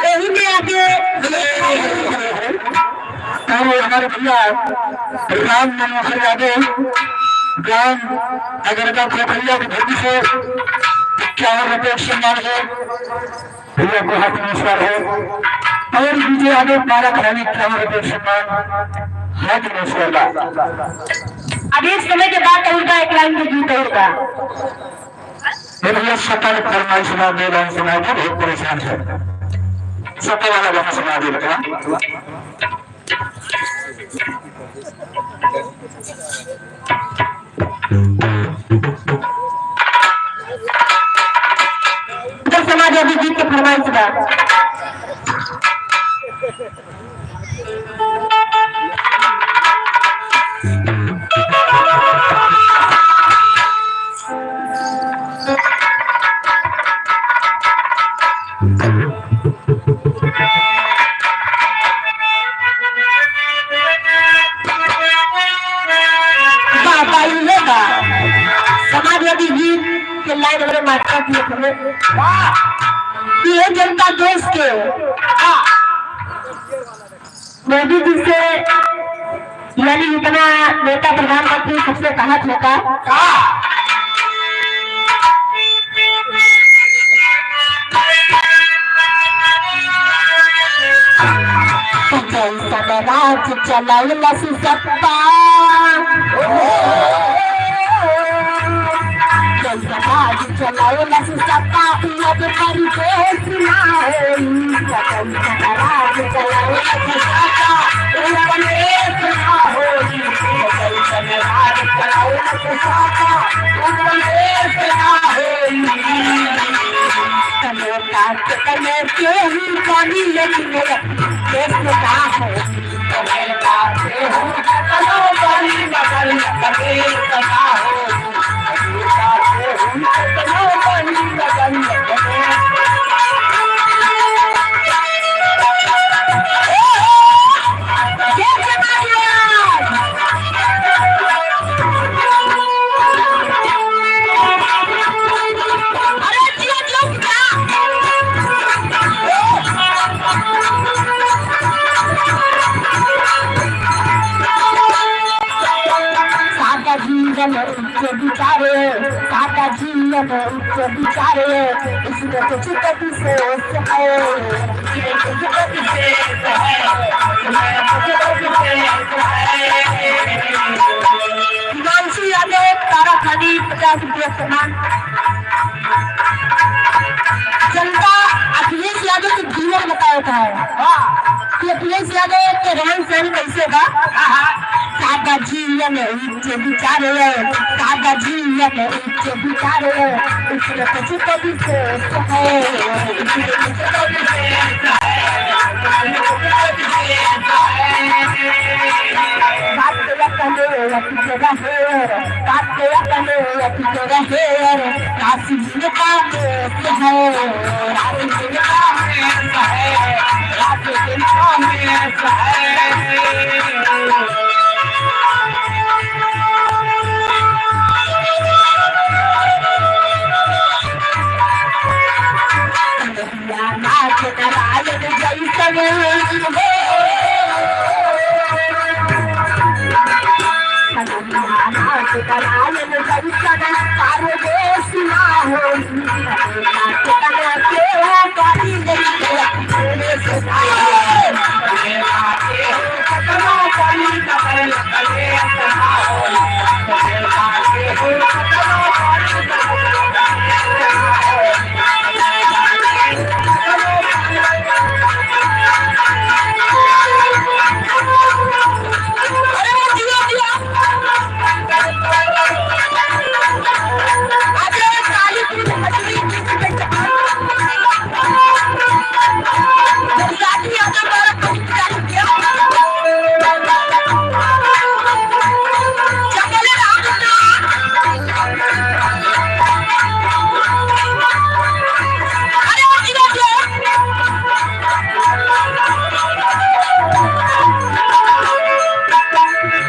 यही में आके और हमारे भैया राम मनोहर यादव, ग्राम अगरगा कोठरिया की धरती से इक्यावन रुपये सम्मान है। भैया को हाथ नमस्कार है। और विजय यादव पारा खरानी, इक्यावन रुपये सम्मान, हाथ नमस्कार बा। अब एक समय के बाद और का एक लाइन के गीत और का। ए भैया, सपा के फरमाइश बा, दे लाइन सुनाई दे, बहुत परेशान है। सपा वाला गाना सुना दे बेटा। इधर समाज अभी गीत के फरमाइश बा। वाह, वाह, ये वाह। समाजवादी गीत के लाइन हमरे मास्टर जी हमें। वाह। ये जनता देश के। वाह। मोदी जी से, यानी जितना नेता प्रधानमंत्री सबसे कहा था का? का? जैसन राज चलौलस सपा, जैसन राज चलौलस सपा, अब परदेश ना होई। जैसन राज चलौलस सपा, अब परदेश ना होई। जैसन राज चलौलस सपा, अब परदेश ना होई। कमोता के कमोते ही पानी लेकिन देश ना होई। सादा जीवन उच्च विचार, सादा जीवन उच्च विचार, इसमें कुछ तो विशेष है, इसमें कुछ तो विशेष है, इसमें कुछ तो विशेष है। हिमांशु यादव, तारा खानी, पचास रुपया सम्मान। जनता अखिलेश यादव के जीवन बतावत है कि अखिलेश यादव के रहन सहन कैसे बा। सादा जीवन उच्च विचार है, सादा जीवन उच्च विचार है, इसमें कुछ तो विशेष है, इसमें कुछ तो विशेष है, इसमें कुछ तो विशेष है। बात तो यह कहने वाला कि तेरा है, बात तो यह कहने वाला कि तेरा है, राशि जिनका देश है, राशि जिनका देश है, राशि जिनका देश है। नाथ नारायण जैसन हो। नाथ नारायण जैसन पारदेसी ना हो। नाथ नारायण के हो पारी नहीं।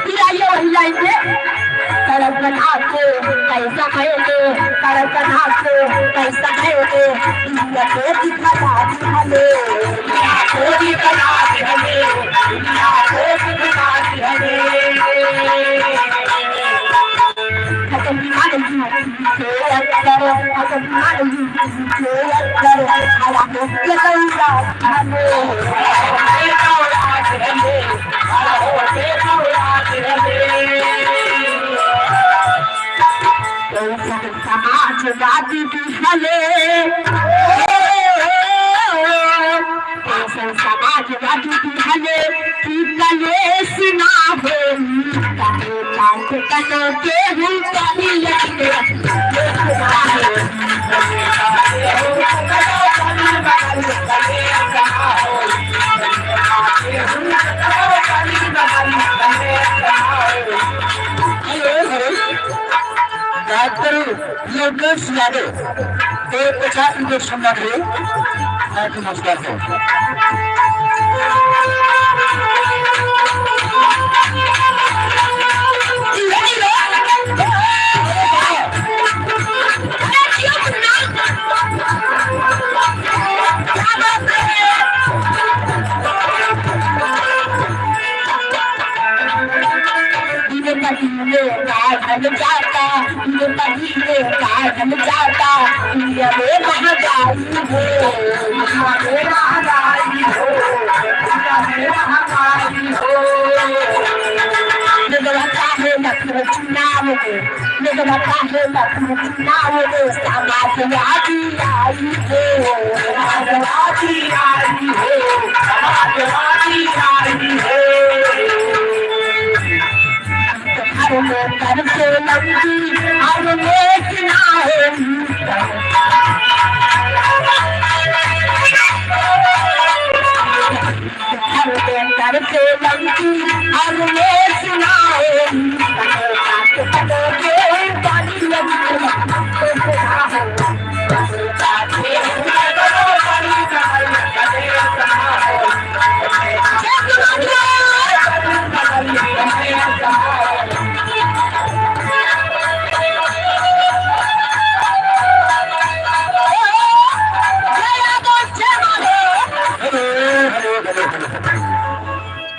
फिर आइए वही लाइन पे। सड़क बना के पैसा खाएंगे, सड़क बना के पैसा खाएंगे, दुनिया को दिखा दी हमें, दुनिया को दिखा दी हमें, दुनिया को दिखा दी हमें। खत्म ना नहीं, खत्म ना नहीं। आदि दिहले, ऐसन समाजवादी दिहले कि कलेश ना होई, कलेश ना होई। Hello, hello. डॉक्टर लोकेश यादव, एक पचास रुपये सम्मान है। हाँ, नमस्कार sir. Hello, hello, hello, hello.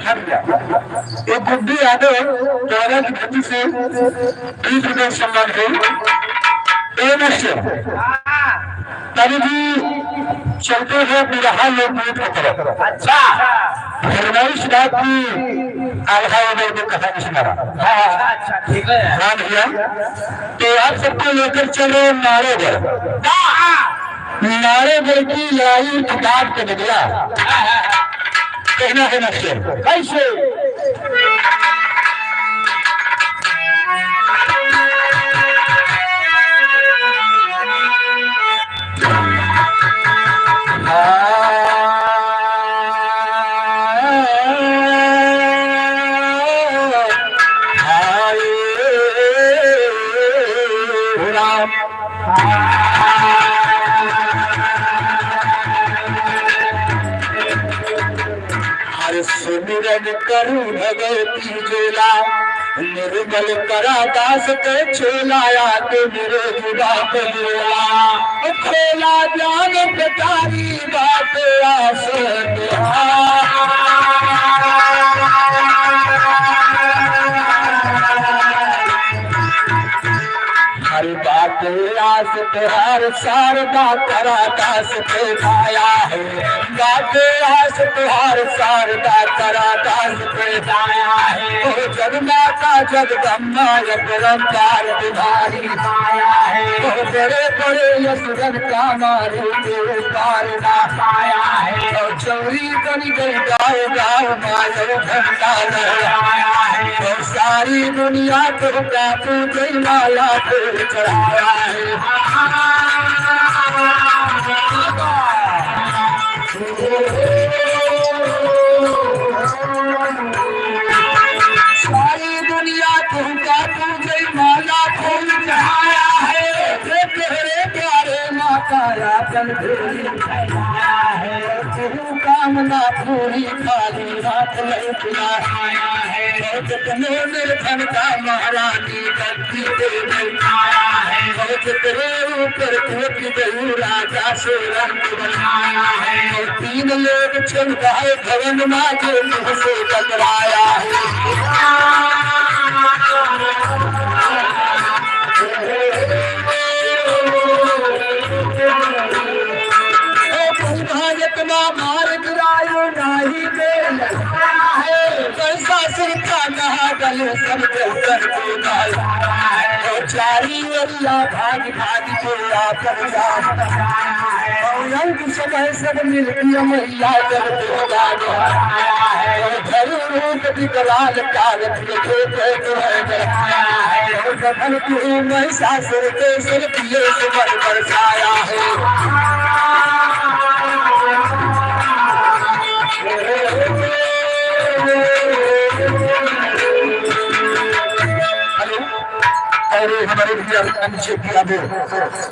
हट गया। एक गुड्डी यादव द्वारा की धरती से बीस रुपये सम्मान है। ए मास्टर, तभी भी चलते हैं बिरहा लोक नृत्य की तरफ। अच्छा। फरमाइश बात की आल्हा उदय को कहानी सुनाना। हाँ, अच्छा, ठीक है। हाँ भैया, तो आप सबको लेकर चल रहे हैं नारेगढ़। हाँ। नारेगढ़ की लड़ाई किताब के बदला। कहना है ना शेर। कैसे? हर सुमिरन करू भगवती जोला, निर्मल करा दास के चोला, आके निरोगी बात बोला। खोला ज्ञान पिटारी बात आस तुहार। हर बात आस तुहार, शारदा करा दास पे छाया है। बात आस तुहार, शारदा करा दास पे छाया है। ओ जगमाता जगदम्बा, अपरंपार तुम्हारी माया है। ओ बड़े बड़े असुरन का मारे के पार ना पाया है। ओ चौरी बन गई गाँव गाँव माया झंडा लहराया है। ओ सारी दुनिया को काबू जय माला पे चढ़ाया है। सारी दुनिया तुमका पूजे, माला फूल चढ़ाया है। ये तेरे प्यारे माता आपन झोली फैलाया है। तू कामना पूरी खाली हाथ लौटना आया है। और जितने निर्धन का महारानी गद्दी पे बैठाया है। और जितने ऊपर धोती गई राजा से रंग बनाया है। और तीन लोग चमकाए भवन माँ के मुँह से टकराया है। ओ भगवान इतना मार गिरायो नाही दे है। कैसा सिरका कहा गले सब के उतर के गाय। और चारी ओरिया भाग भाग के आपन जान। और अंत समय सब मिलके मैया जब दुर्गा गाय। और धरू रूप विकराल काल के धूप है दुर्गा। और गगन की महिषासुर के सिर पिए सुमन बरसाया है। हेलो, और ये हमारे भैया अभिषेक यादव,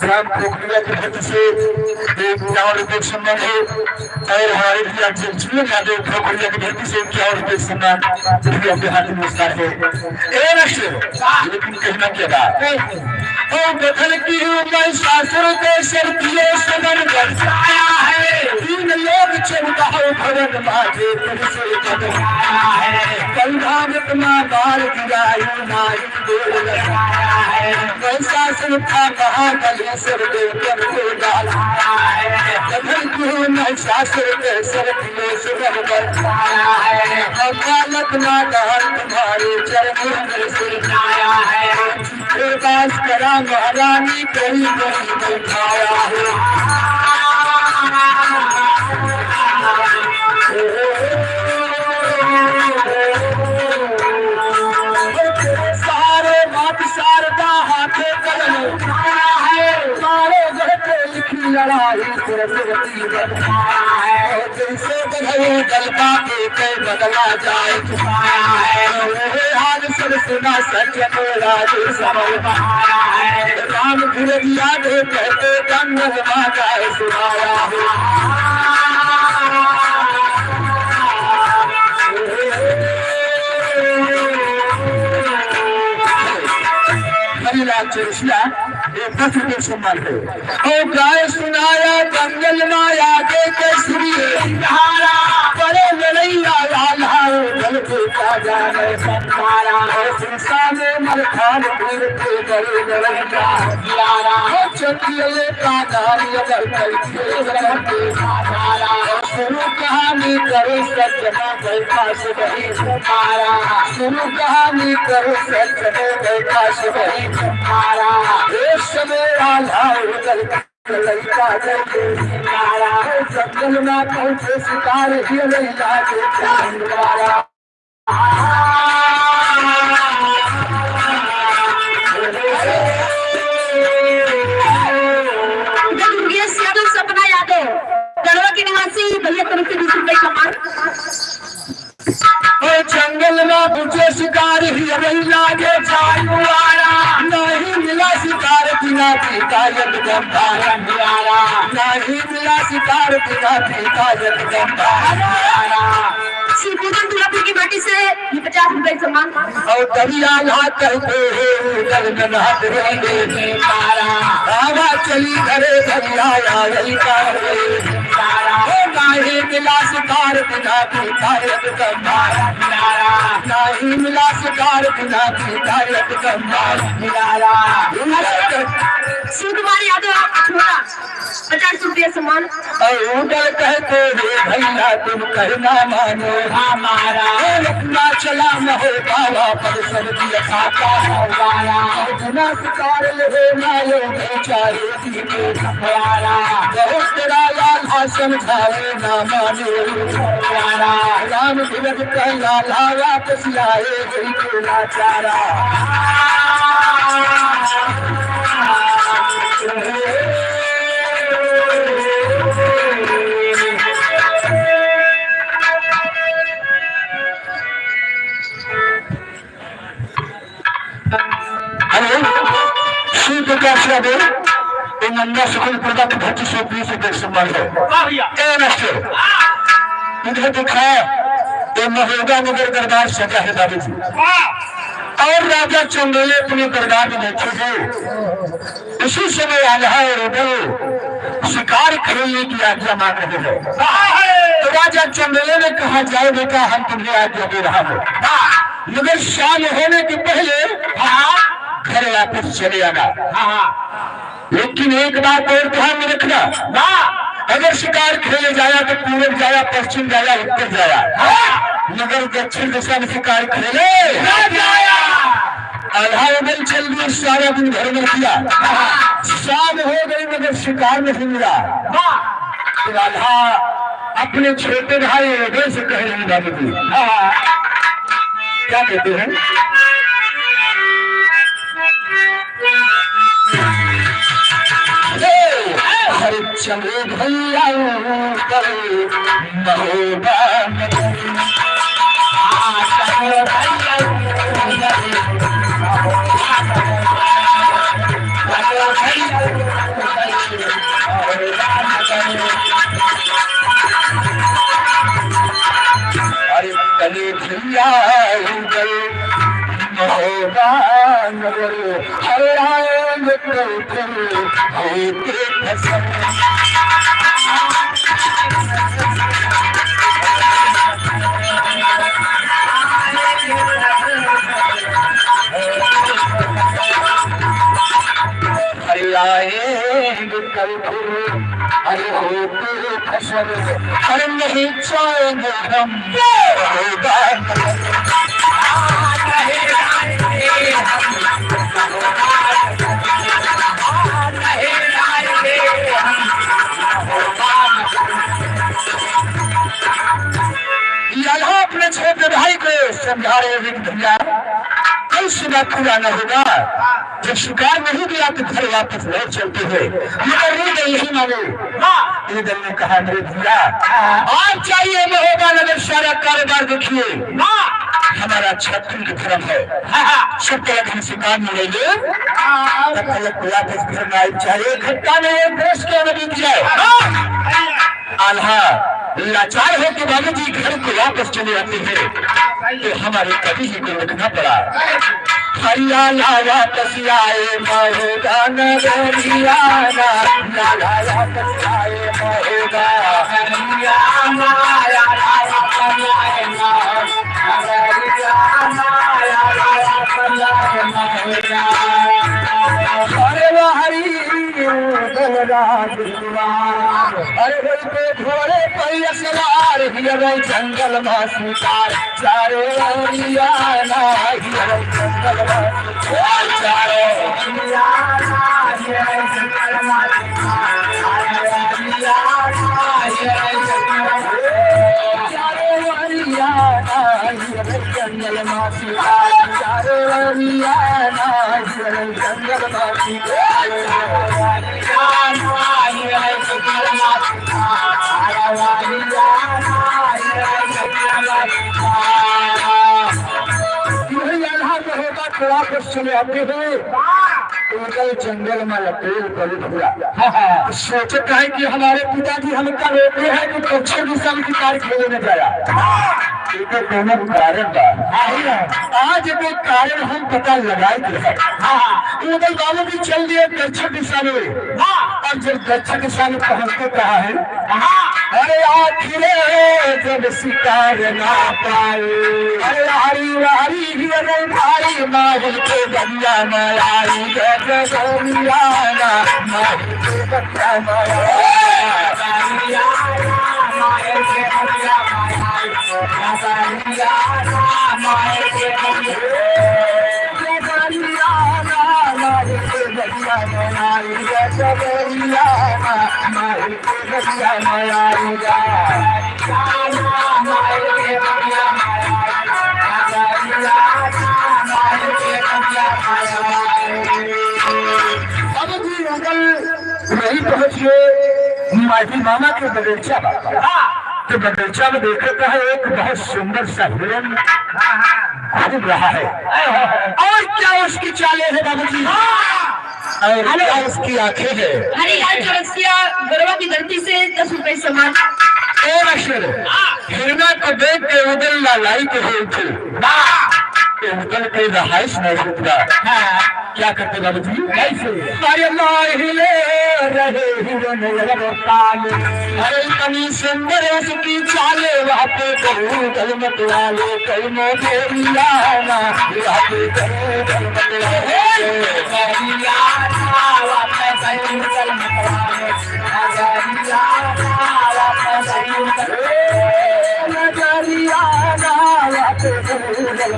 ग्राम खोखलिया की धरती से एक इक्यावन रुपये सम्मान है। और हमारे भैया जगजीवन यादव, खोखलिया की धरती से इक्यावन रुपये सम्मान, भैया के हाथ में पुरस्कार है। ए राष्ट्र, लेकिन कहना क्या था? ओ बदन की महिषासुर के सर दिए समन बरसाया है। तीन लोक चौदह भवन माँ के पुरुष बरसाया है। कलभागत माँ बाल गिराई माई गोल बरसाया है। महिषासुर था महाबली सर देव को डाला है। बदन की महिषासुर के सर दिए समन बरसाया है। अकालक नादान तुम्हारे चरणों में सिरनाया है। हे भास्करा महारानी करी करी बैठाया हो। सारे बात शारदा हाथे कलम उठाया है। सारे घर पे लिखी लड़ाई सरस्वती बरसाया है। जैसे बढ़ई गलबा के कई बदला जाए चुकाया है। ओहे हाल सब सुना सच में राज समय बहाया है। राम धीरज यादव कहते जंगल माता सुनाया है। हरिलाल चौरसिया, ये दस रुपये सम्मान है। ओ गाय सुनाया जंगल माया के केसरी धारा, बड़े लड़ैया लाल हाय, बल के राजा ने संभाला। ओ सुनसान मरखान पीर के बड़े लड़ैया यारा। ओ चंदिये का नारी अगर कई के रंग के धारा। ओ शुरू कहानी करो सज्जना बैठा से वही तुम्हारा। शुरू कहानी करो सज्जना बैठा से वही तुम्हारा। एक समय आल्हा उधर लइका जइके मारा, जंगल में पहुंचे शिकार हियले लागे मारा। दुर्गेश यादव, सपना यादव, गढ़वा के निवासी, भैया तरफ से बीस रुपए का मान। ओ जंगल में बुझे शिकार ही रही लागे जाए मुआरा। नहीं मिला शिकार बिना पीता एकदम बारंबारा। नहीं मिला शिकार बिना पीता एकदम बारंबारा। शिवपूजन दुर्गापुर की माटी से ये पचास रुपए सम्मान। और दरिया ला कहते हैं उधर में नहात रहेंगे। बाबा चली घरे दरिया आयल का रे। ओ नाही मिला शिकार बिना पीता एकदम बारंबारा। नाही मिला शिकार बिना पीता एकदम बारंबारा। सुकुमार यादव अठोरा, पचास रुपया सम्मान। और उधर कहते रे भैया तुम कहना मानो हमारा। ए, अपना चला न हो बाबा पर सब दिया खाता हमारा। और बिना शिकार ले हो ना लो बेचारे जी के हमारा। बहुत तेरा लाल समझाए ना मानो हमारा। राम भगत कहला लावा कुछ लाए कोई के लाचारा। हेलो, शिव प्रकाश यादव, ये नंदा सुकुल प्रदा की धरती से बीस रुपये सम्मान है। वाह भैया। ए मास्टर, इधर देखा, ये महोबा नगर दरबार सजा है बाबूजी। वाह। और राजा चंदेले अपने दरबार में बैठे हैं। उसी समय आल्हा और उदल शिकार खेलने की आज्ञा मांग रहे हैं। वाह। तो राजा चंदेले ने कहा, जाओ बेटा, हम तुम्हें आज्ञा दे रहा हूँ, मगर शाम होने के पहले हाँ। घर वापस चले आना। हाँ, हाँ। लेकिन एक बात और ध्यान में रखना, हाँ। अगर शिकार खेले जाया तो पूरब जाया, पश्चिम जाया, उत्तर जाया। हाँ। मगर दक्षिण दिशा में शिकार खेले ना जाया। आल्हा उधर चल दिया, सारा दिन भर में किया। शाम हो गई मगर शिकार नहीं मिला। तो आल्हा अपने छोटे भाई उदय से कह रही, बाबू जी, क्या कहते हैं? ए, अरे चलो भैया, कल महोबा नगर। हाँ, चलो भैया, चलो भैया, अरे कल भैया, कल महोबा नगर। हर आएंगे कल फिर होके फसल। हर आएंगे कल फिर, हर होके फसल। हर नहीं जाएंगे हम। ये आल्हा अपने छोटे भाई को समझा रहे हैं कि भैया, कल सुबह पूरा न होगा। जब शिकार नहीं मिला तो घर वापस लौट चलते हैं। मगर रो गए, नहीं माने। हाँ। उदल ने कहा, "मेरे भैया, हाँ। आप जाइए महोबा नगर, सारा कारोबार देखिए। हाँ। हमारा छत्तीस धर्म है। हाँ, हाँ। सब तरह के हम शिकार मिलेंगे।" हाँ। तब तक वापस घर में आए, चाहे एक घंटा नहीं, एक बरस क्यों न बीत जाए। हाँ। आल्हा लाचार होके बाबूजी घर को वापस चले आते हैं, तो हमारे कवि जी को लिखना पड़ा। हरियाणा वापस आए महोबा नगरियाना, लाला वापस आए महोबा नगरियाना, लाला वापस आए महोबा नगरियाना, लाला वापस आए महोबा। अरे वाह हरी, अरे बोल पे घोड़े पर असवार, हियर जंगल मा शिकार, चारो ओरिया ना, हियर जंगल मा शिकार, चारो ओरिया ना, हियर जंगल मा शिकार, चारो ओरिया ना, हियर जंगल मा शिकार, चारो ओरिया ना, हियर जंगल मा शिकार। वही आल्हा महोबा को वापस चले आते हैं, उधर जंगल मा अकेल पड़े हुआ। सोचत है कि हमारे पिताजी हमका रोके हैं कि दक्षिण दिशा में शिकार खेले न जाया। एकर कोनो कारण बा। आज एकर कारण हम पता लगाई के है। हाँ, हाँ। उदल बाबू भी चल दिए दक्षिण दिशा में। हाँ। और जब दक्षिण दिशा में पहुंचते कहा है, हाँ। अरे आखिर है जब शिकार ना पाए। अरे हरी हरी ही अरे भाई माही के बलिया में आई जब बलिया ना, माही के बलिया में आई। अब जी अंकल वही पहुंच गए माटी मामा के बगीचा बा। हाँ। तो बगीचा में देखता है एक बहुत सुंदर सा हिरन घूम रहा है। और क्या उसकी चालें हैं बाबूजी? हाँ। और क्या उसकी आंखें हैं? अरे यार चौरसिया, गरवा की गलती से दस रुपए सामान। ए मास्टर, हाँ। हिरना को देख के उदल लालाई के हो उठे। वाह। तो उदल के रहाइश नहीं रुकता। हाँ। क्या करते बाबूजी? कैसे? अरे माहिले रहे हिरन रफ्तार। अरे इतनी सुंदर उसकी चाले, वहाँ पे करूँ कलमत वाले, कलमो बेरियाना, वहाँ पे करूँ कलमत वाले। बेरियाना, वहाँ पे करूँ कलमत वाले। बेरियाना, वहाँ पे करूँ कलमत वाले। ये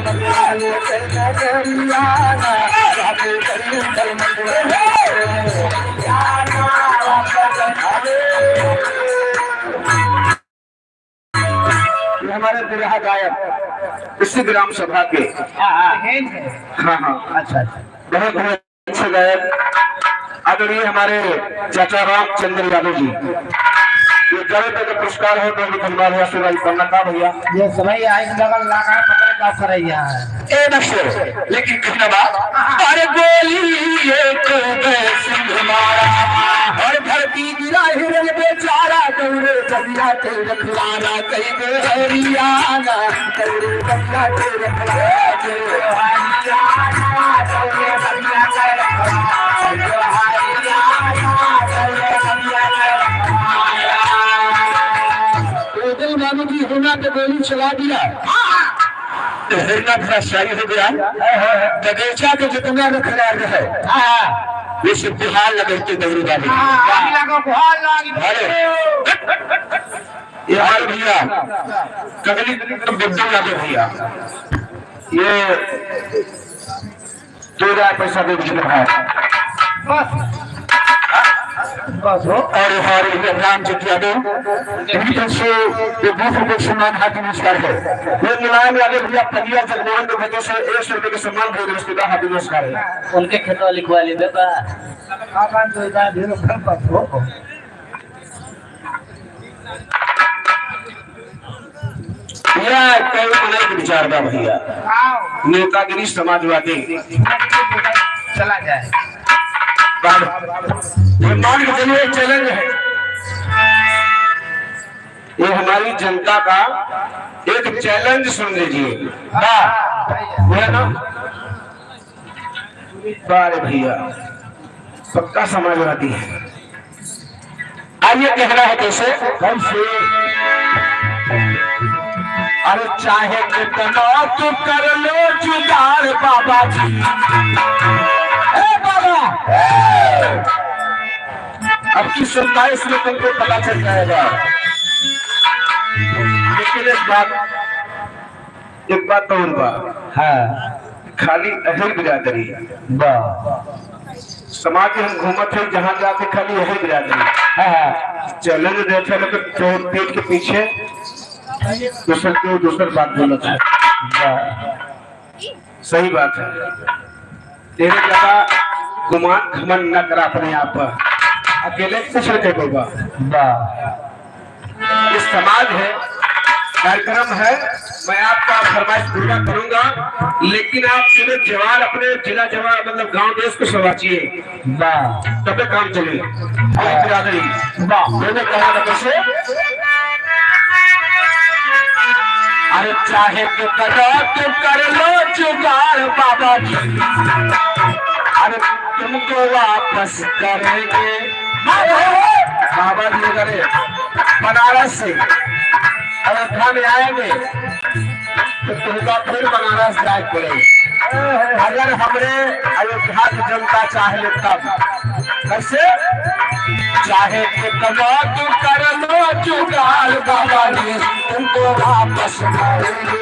हमारे बिरहा गायक इसी ग्राम सभा के। हाँ, हाँ। हाँ, हाँ। अच्छा, अच्छा। बहुत, बहुत अच्छे गायक आदरणीय हमारे चाचा रामचंद्र यादव जी। ये गायक का पुरस्कार है, तो धन्यवाद है, आशीर्वाद करना का भैया। ये सभी आइस लगन लागा, पता का सरैया है। ए नक्सर, लेकिन कहना बा, अरे गोली एक गए सिंह मारा, और धरती गिरा हिरन बेचारा, दौड़े दरिया के रखवाला, कई गो हरियाणा, दौड़े दरिया के रखवाला, दौड़े हरियाणा, दौड़े दरिया के रखवाला, दौड़े हरियाणा, दौड़े दरिया के रखवाला। उदल बाबू जी होना तो गोली चला दिया। तो हिरना भरा शाही हो गया। बगीचा के जितना रखला रहे, हाँ। वो सब गुहार लगे के दौड़े बाबू। हाँ, आग लगो, गुहार लगे। अरे। ये हमारे भैया, कगली बिट्टू यादव भैया। ये दो हजार पैसा दे दीजिए भाई। बस। बस हो। और हमारे भैया राम जी यादव, इनकी तरफ से ये बीस रुपए सम्मान हाथी पुरस्कार है। ये मुलायम यादव भैया, पलिया जगमोहन के बेटे से एक सौ रुपए के सम्मान भेज रहे हैं, हाथी पुरस्कार है। उनके खेतवा लिखवा ली बेटा। बस हो। यह कई मनई के विचार बा भैया। आओ। नेतागिरी समाजवादी। चला जाए। बाबा, ये मान के चलिए, एक challenge है। ये हमारी जनता का एक challenge सुन लीजिए। वाह। है ना? बारे भैया, पक्का समाजवादी है। आइए, कहना है कैसे? कैसे? अरे चाहे कितना तू कर लो जुगाड़ बाबा जी। ए बाबा, अब की सत्ताईस में तुमको पता चल जाएगा। लेकिन एक बात, एक बात और बा। हाँ। खाली अहिर बिरादरी। बा। समाज में हम घूमत है, जहाँ जाते खाली अहिर बिरादरी। हाँ, हाँ। Challenge देखे लोग तो पीठ के पीछे दूसर के दूसर बात बोलत है। बा। सही बात है। तेरे ज्यादा गुमान घमंड न करा अपने आप पर। अकेले कुछ न कर पाऊंगा। वाह। ये समाज है, कार्यक्रम है, मैं आपका फरमाइश पूरा करूंगा, लेकिन आप पूरे जवार, अपने जिला जवार, मतलब गांव देश को सवाचिए। वाह। तबे काम चले। वाह। बिरादरी। वाह। मैंने कहा था कैसे? अरे चाहे तो करो, तुम कर लो जुगाड़ बाबा जी। अरे तुमको वापस करेंगे। बाबा जी करे बनारस से अयोध्या में आएंगे तो तुमका फिर बनारस जाए पड़ेगा। अगर हमरे अयोध्या की जनता चाह ले तब। कैसे? चाहे कितना तू कर लो जुगाड़ बाबा जी, तुमको वापस करेंगे।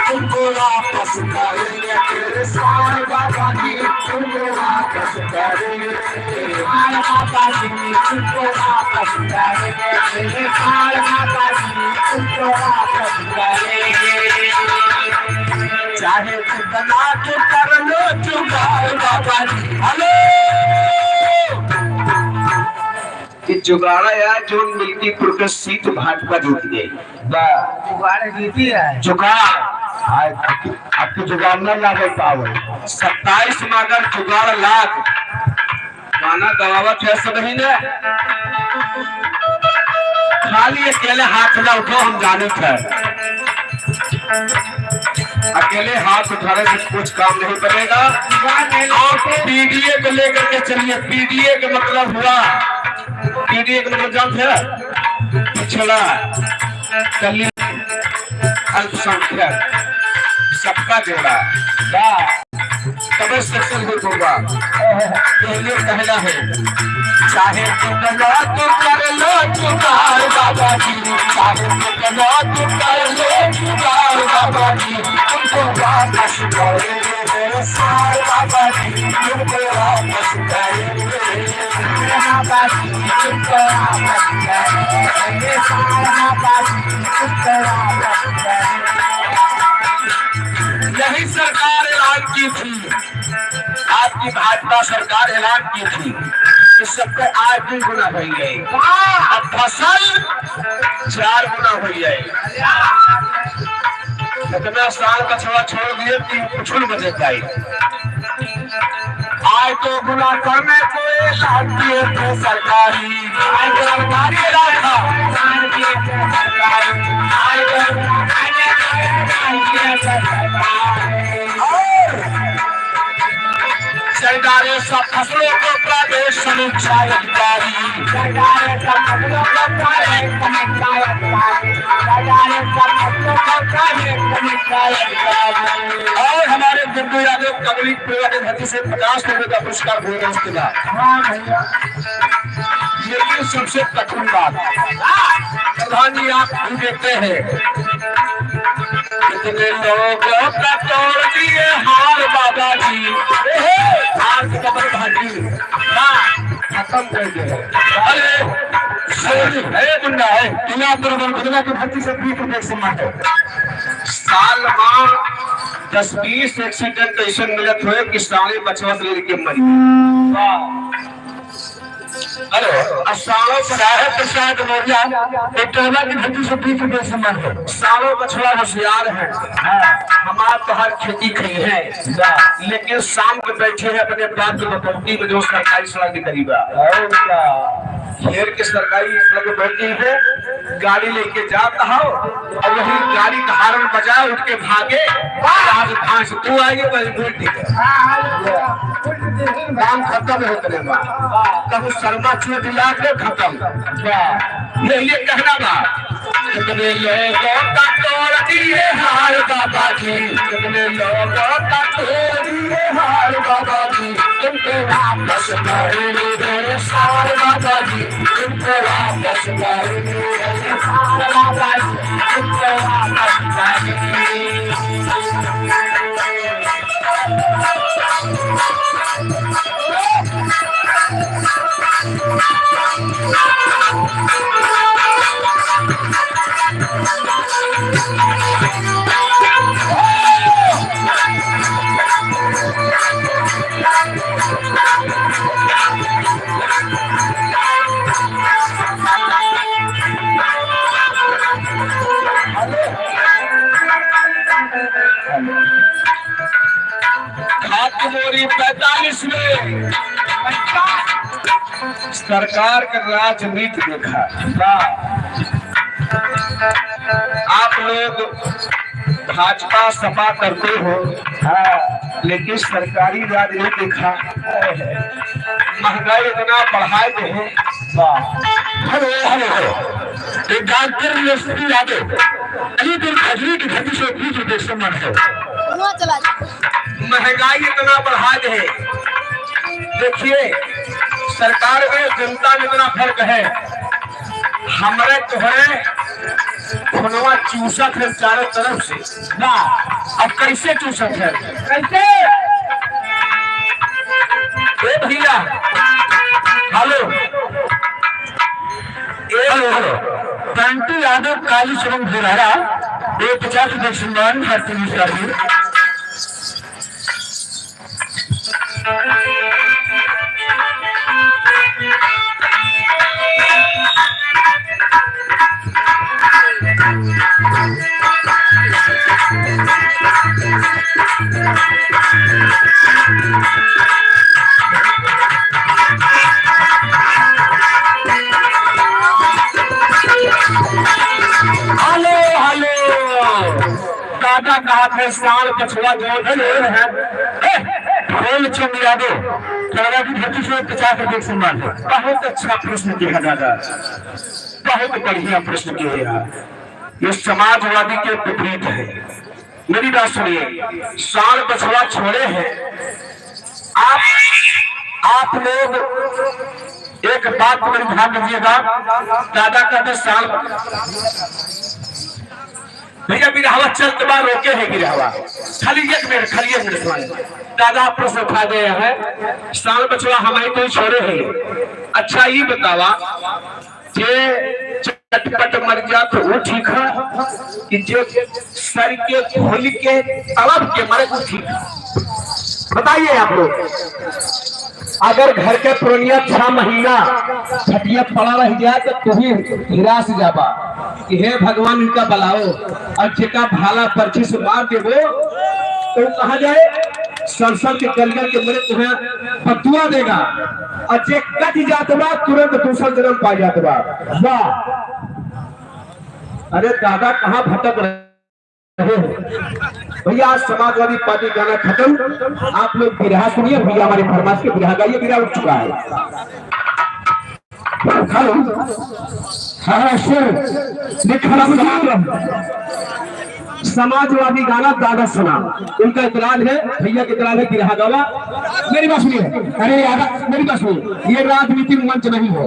तुमको वापस करेंगे तेरे साथ बाबा जी, तुमको वापस करेंगे। चाहे कितना तू कर लो जुगाड़ बाबा जी। हेलो। कि जुगाड़ा यार, जोन मिल्कीपुर के सीट भाजपा जीत गई। बा। जुगाड़ जीती है। जुगाड़। हाँ, आपके जुगाड़ ना लागे पावे। सत्ताईस में अगर जुगाड़ लाग, गाना गवावत है सब ही ने। खाली अकेले हाथ ना उठाओ, हम जाने थे। अकेले हाथ उठाने से कुछ काम नहीं बनेगा। और पीडीए को लेकर के चलिए। पीडीए का मतलब हुआ, पीडीए का मतलब जानते हैं? पिछड़ा, दलित, अल्पसंख्यक, सबका जोड़ा। वाह। अवश्य कर दे होगा। पहले कहना है, चाहे कितना तू कर लो जुगाड़ बाबा जी, चाहे कितना तू कर लो जुगाड़ बाबा जी, तुमको वापस करेंगे मेरे साथ बाबा जी, तुमको वापस करेंगे। यही सरकार ऐलान की थी, आपकी भाजपा सरकार ऐलान की थी कि सबके आय दुई गुना हो जाए, अब फसल चार गुना हो जाए। इतना साल का छोड़ा छोड़ दिए कि कुछ नहीं बचे भाई। आय दो गुना करने को ये लाग दिए थे सरकारी, आय सरकारी लाग था। और सरकारें सब फसलों को प्रदेश समीक्षा अधिकारी। और हमारे गुड्डू यादव पब्लिक सेवा के धरती से पचास रुपए का पुरस्कार घोषित किया। हाँ भैया। लेकिन सबसे कठिन बात, प्रधान जी, आप भी देखते हैं, कितने लोगों का तोड़ दिए हार बाबा जी। हार के कपड़े भागी। हाँ, खत्म कर दे। अरे, अरे, ए गुंडा है, तूने आप बराबर बदला के धरती से बीस रुपए से मार दो। साल में दस बीस एक्सीडेंट ऐसे मिलत हुए कि साढ़े पचपन लेके मरी। वाह। हेलो, आ सालों पर साहेब प्रसाद मौर्य, एक टोला की धरती से बीस रुपए से मार दो। सालों बछड़ा होशियार है। हाँ। हमार तो हर खेती खई है। वाह। लेकिन शाम के बैठे हैं अपने बाप के बपौती में जो सरकारी सड़क के करीब है। और क्या? घेर के सरकारी सड़क पे बैठे हैं, गाड़ी लेके जाता हो और वही गाड़ी का हार्न बजाए, उठ के भागे। आज घास तू आइए, वही बोल दिया। काम खत्म होत रहे बा। कहूँ शर्मा चोट लाग के खत्म। ये, ये कहना बा। कितने लोगों का तोड़ दिए हार बाबा जी, कितने लोगों का तोड़ दिए हार बाबा जी, तुमको वापस करेंगे मेरे सार बाबा जी, तुमको वापस करेंगे मेरे सार बाबा जी, तुमको वापस करेंगे। खाद बोरी पैंतालीस में सरकार के राजनीति देखा। आप लोग भाजपा सपा करते हो, हाँ, लेकिन सरकारी राज नहीं देखा। महंगाई इतना बढ़ाए दे हैं। वाह। Hello, hello, hello. तो डॉक्टर लक्ष्मी यादव, अली दिन खजरी की घटी से बीस रुपए सम्मान है। वहाँ चला जाओ। महंगाई इतना बढ़ा दे है। देखिए, सरकार में जनता में इतना फर्क है। हमरे तोहरे खुनवा चूसत है चारों तरफ से। ना, अब कैसे चूसत है? कैसे? ए भैया, हेलो, ए हेलो, हेलो, बंटी यादव, काली चरण भुरहरा, ए पचास रुपये सम्मान, भारतीय मुस्ताफी। Hello, hello. दादा कहा थे, साल पछुआ जो है, है। ए, फूल चंद यादव, करवा की धरती से पचास रुपये सम्मान है। बहुत अच्छा प्रश्न किया दादा, बहुत बढ़िया प्रश्न किया यार। ये समाजवादी के विपरीत है। मेरी बात सुनिए, साल बछड़ा छोड़े हैं, आप, आप लोग एक बात पर ध्यान दीजिएगा। दादा कहते साल, भैया बिरहवा चलत बा, रोके है बिरहवा। खाली एक मिनट, खाली एक मिनट सुनाई। दादा प्रश्न उठा गए हैं, साल बचवा हमारे तो छोड़े हैं। अच्छा ये बतावा, जे चटपट मर जात वो ठीक है कि जे सर के खोल के तड़प के मरे वो ठीक है? बताइए आप लोग। अगर घर के पुरनिया छह महीना खटिया पड़ा रह जाए तो तू ही निराश जाबा कि हे भगवान इनका बलाओ, और जेका भाला पर्ची से मार देबो तो कहा जाए सर सर के गल गल के मरे तुम्हें बदुआ देगा। और जे कट जात बा, तुरंत दूसर जन्म पा जात बा। वाह! अरे दादा, कहाँ भटक रहे हो भैया? आज समाजवादी पार्टी गाना खत्म, आप लोग बिरहा सुनिए। भैया हमारे फरमाइश के बिरहा गाइए, बिरहा उठ चुका है। हेलो, हाँ, हाँ, सर, देखा ना, समाजवादी गाना दादा सुना, उनका इतराज है, भैया का इतराज है, बिरहा गावा। मेरी बात सुनिए, अरे यार, मेरी बात सुनिए, ये राजनीतिक मंच नहीं है।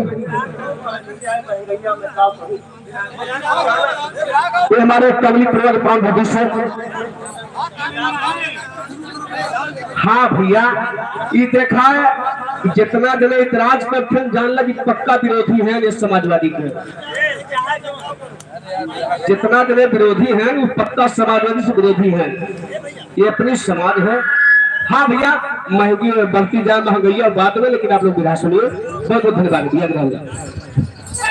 ये हमारे पब्लिक प्रोग्राम भविष्य है। हाँ भैया, ये देखा है, जितना जने इतराज करते हैं, जान लगी पक्का विरोधी है ये समाजवादी के। जितना जने विरोधी हैं, वो पक्का समाजवादी से विरोधी हैं। ये अपनी समाज है। हाँ भैया, महंगी बढ़ती जाए महंगाई बाद में, लेकिन आप लोग बिरहा सुनिए। बहुत बहुत धन्यवाद भैया, धन्यवाद।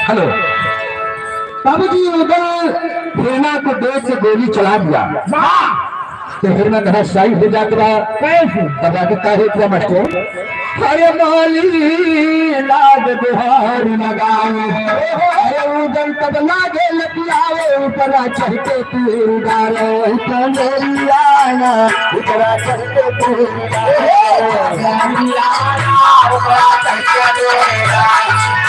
हेलो, बाबूजी, उधर हिरना को देख के गोली चला दिया। वाह! तो हिरना का साइड हो जात बा। कैसे? बता के काहे इतना मास्टर? अरे माली लाग दुहार लगाए। अरे उदन तब लागे लतियावे, ऊपरा चढ़ के तीर डाले। तो मेरी आना, ऊपरा चढ़ के तीर डाले। मेरी आना, ऊपरा चढ़ के तीर डाले।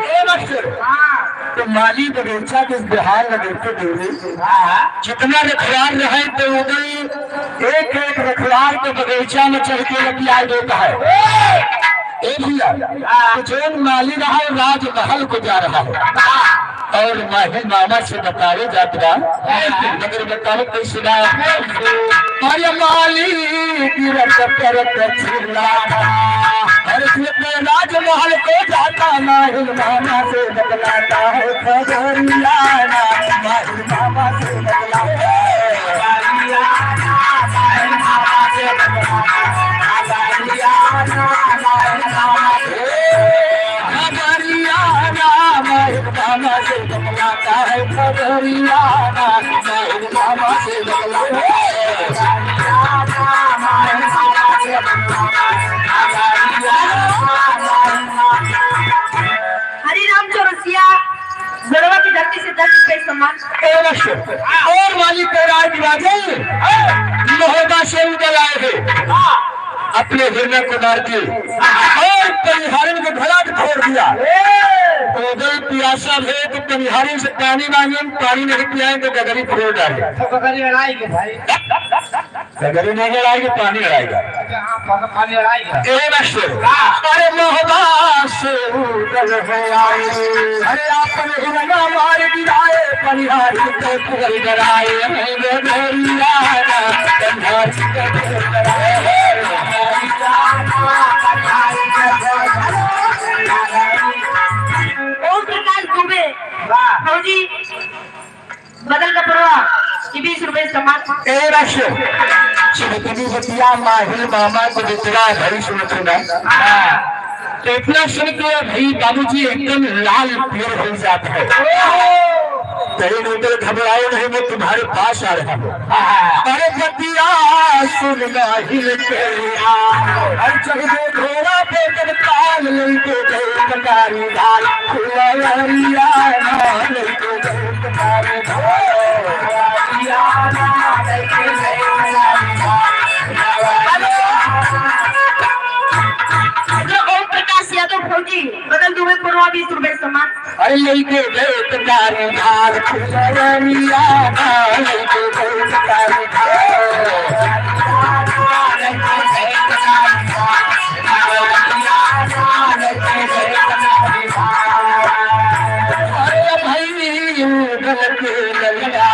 ए मास्टर, तो माली बगीचा के बिहार लगे तो देवे। हाँ। जितना रखवार रहे तो उधर एक एक रखवार के बगीचा में चढ़ के लतियाए देता है। ए भैया, तो जौन माली रहा है, राजमहल को जा रहा है। और माही मामा से बतावे जात बा, मगर बतावे कैसे बा? अरे माली गिरत परत चिल्लाता, अरे तू अपने राजमहल को जाता, माही मामा से बतलाता है खबरिया ना, माही मामा से बतलाता है। खबरिया ना, माही मामा से बतलाता है। खबरिया ना, माही मामा से बतलाता है। हरिराम चौरसिया, गढ़वा की धरती से दस रुपए सम्मान। ए मास्टर, और मालिक के राय दिवा दे, मोहबा से उदल आए हैं, अपने हिरना को मार के और पनिहारिन को घड़ा के फोड़ दिया। उदल पियासा है तो पनिहारिन से पानी मांगे, पानी नहीं पियाए तो गगरी फोड़ डाले। तो गगरी अड़ाई के भाई। गगरी नहीं अड़ाएगी, पानी अड़ाएगा। अच्छा, हाँ, पानी, पानी अड़ाएगा। ए मास्टर, हाँ। अरे मोहबा से उदल है आए, अरे आपन हिरना मार गिराए, पनिहारी के पुगल डराए, रे गोरिया ना, पनिहारी के पुगल डराए, रे गोरिया ना, पनिहारी के पुगल डराए। ओम प्रकाश दुबे, वाह। भौजी, बदल कपड़वा, ये बीस रुपए सम्मान। ए रश, सुनतनी बतिया माहिल मामा को जितना भाई सुनत हो ना। हाँ। तो इतना सुन के भाई बाबूजी एकदम लाल पीर हो जात है। कहीं नहीं तो घबराओ नहीं, मैं तुम्हारे पास आ रहा हूँ। अरे बतिया सुन गाहिल के, अरे चढ़ दे घोड़ा पे जब ताल, नहीं तो गए कटारी धार, फुलवरिया ना, नहीं तो गए कटारी धार। हेलो, ओम प्रकाश यादव फौजी, बगल दुबे पुरवा, बीस रुपए सम्मान। अरे लइके देत तारी धार फुलवरिया ना, लइके देत तारी धार। अरे भाई, गलत ललिया,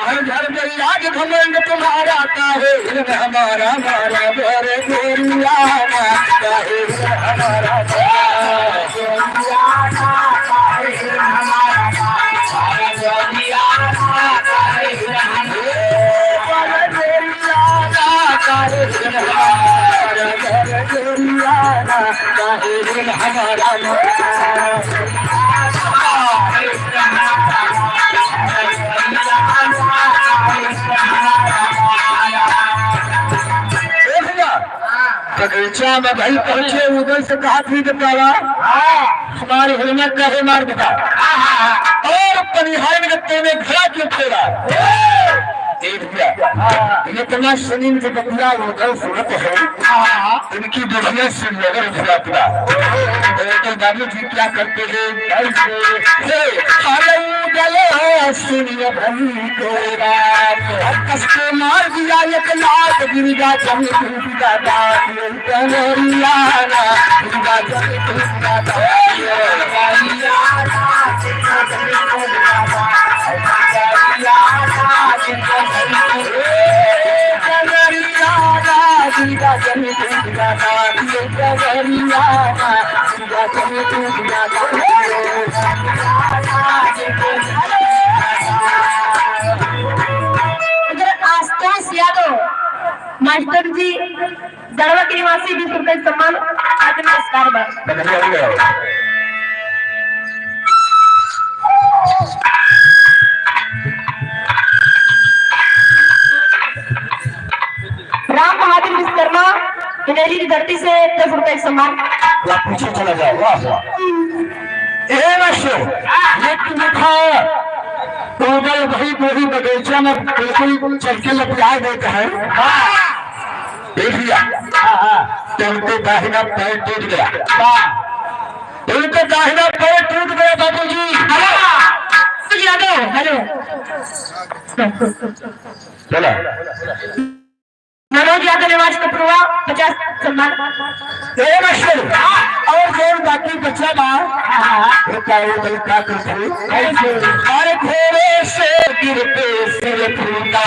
हर घर में आज घमंड तुम्हारा, काहे हमारा, हमारा घर गोरिया ना, काहे हमारा। ए भैया, बगीचा में भाई पहुंचे, उधर से कहा थी बतावा, हाँ। हमारे हिलना कहे मार बता। हाँ, हाँ, हाँ। और पनिहार में तेने घड़ा क्यों फेरा? ए भैया, हाँ। इतना सुनील के बतिया उधर सुनत है। हाँ, हाँ। इनकी बुढ़िया से नगर घुरा पड़ा। तो बाबू जी क्या करते हैं? कैसे? हे, अरे उधर सुनिए भाई को बात। कस के मार दिया एक लात, गिर जा जमीन टूट जा। इधर आशुतोष यादव, मास्टर जी, दड़वा के निवासी, बीस रुपए सम्मान, आत्म पुरस्कार बा। राम बहादुर विश्वकर्मा, हिंडौली की धरती से दस रुपए सम्मान। आप पीछे चला जाओ, वाह, वाह। ए मास्टर, ये तुम दिखाओ। उधर भाई पूरी बगीचा में बिल्कुल चल के लपिया देते हैं। हाँ। देख लिया? हाँ, हाँ। तो उनके दाहिना पैर टूट गया। हाँ। उनके दाहिना पैर टूट गया बाबूजी। Hello, hello. चला। मनोज यादव निवास कपड़ुआ, पचास सम्मान। ए मास्टर, और जोन बाकी बचा बा, वो का वो गल का करते? कैसे? अरे घोड़े से गिरते सिर फूटा।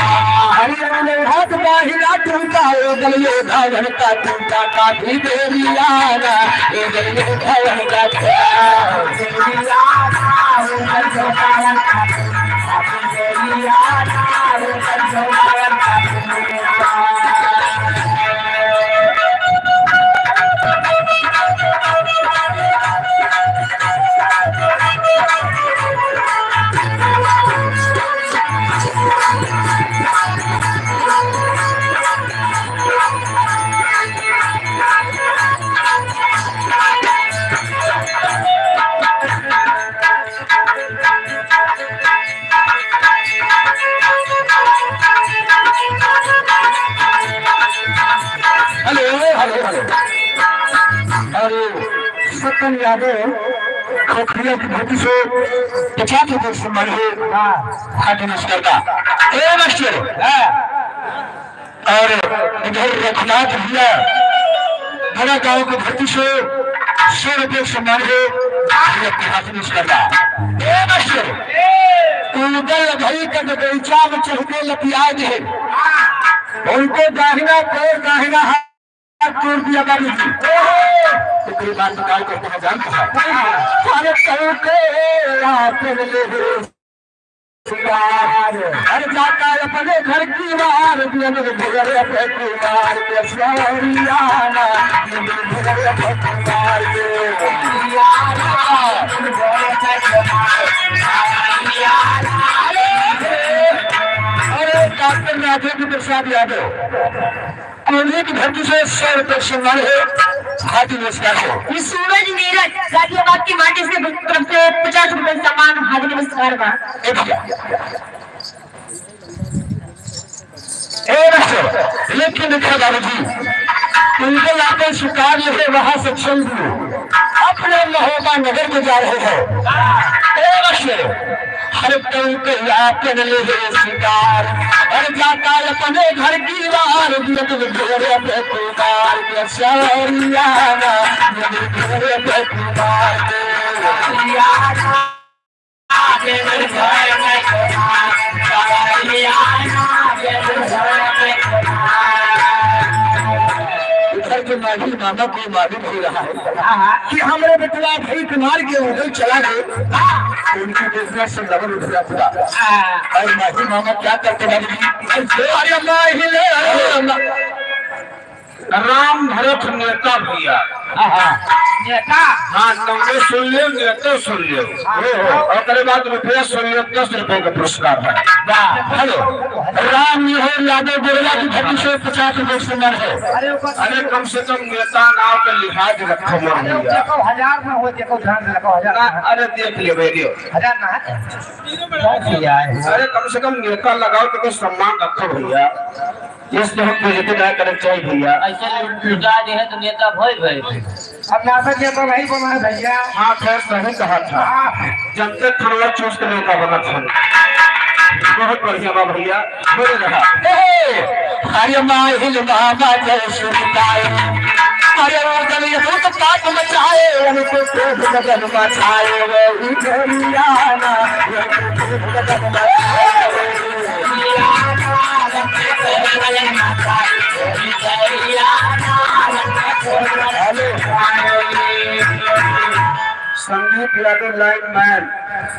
अरे लोहा बाहिला टूटा, वो गल योद्धा वन का टूटा, काफी देरी आना, वो गल योद्धा वन का टूटा। Hello, hello, hello. अरे, सत्यम यादव, खोखरिया की धरती से पचास रुपए सम्मान है। हाँ। हाथ नमस्कार का। ए मास्टर। हाँ। और इधर रघुनाथ भैया, बड़ा गांव की धरती से सौ रुपये सम्मान है, ये अपने हाथ में उस करता। ए मास्टर, उदल भाई का बगीचा में चढ़ के लपिया गए, उनको दाहिना पैर, दाहिना हाथ तोड़ दिया बाबू जी। ओकरे बाद निकाल के कहा जानता है, अरे चल के आ, फिर ले हर जाता अपने घर की वार, बिन घरे पे कुमार के सरियाना, बिन घरे पे कुमार के। अरे डॉक्टर राजेंद्र प्रसाद यादव, कोयली की धरती से सौ रुपये सम्मान है, हार्दिक नमस्कार हो। ये सूरज नीरज गाजियाबाद की माटी से तरफ से पचास रुपये सम्मान, हार्दिक नमस्कार बा। ए भैया, ए मास्टर, लेकिन देखा बाबूजी, तुमको लाते स्वीकार ये है, वहां से चल दियो। अपने महोबा नगर में जा रहे हैं। ए मास्टर, हर कोई कहिया पहन ले है शिकार, हर जाता अपने घर की वार, बिन घरे पे कुमार के सरियाना, बिन घरे पे कुमार के। इधर के माझी मामा को मालूम हो रहा है हाँ, हाँ। कि हमरे बेटवा भाई कुमार के उधर चला गए। हाँ। उनकी देखना से लगन उठ गया पूरा। हाँ। और माझी मामा क्या करते हैं? अरे माझी ले, राम भरत नेता भैया। हाँ, हाँ। नेता? हाँ, तुमने सुन लियो, नेता सुन लियो। हाँ। ओकरे बाद रुपया सुन लियो, दस रुपये का पुरस्कार है। वाह। हेलो, राम निहोर यादव बिरला की धरती से पचास रुपये सम्मान है। अरे, ओकर अरे, कम से कम नेता नाव के लिहाज रखो, मोर अरे, भैया। देखो, हजार ना हो, देखो, ध्यान से देखो, हजार ना, ना। अरे, देख लियो, भैया। हजार ना है? अरे, कम से कम नेता लगाओ तो कोई सम्मान रखो, भैया। इस तरह बेइज्जती ना करे चाहिए भैया। ऐसे लुटा दे है तो नेता भइल भइल। अब नाटक नेता नहीं बना है भैया। हाँ, खैर सही कहा था। हाँ। जनते खनवा चूस के नेता बना था। बहुत बढ़िया बा भैया, बने रहा। ए, अरे माहिल बाबा जय सुखदाय। अरे वो गली भूत पाप मचाए, उनको कोप गगन मचाए, वो ही गरियाना। संदीप यादव लाइन मैन।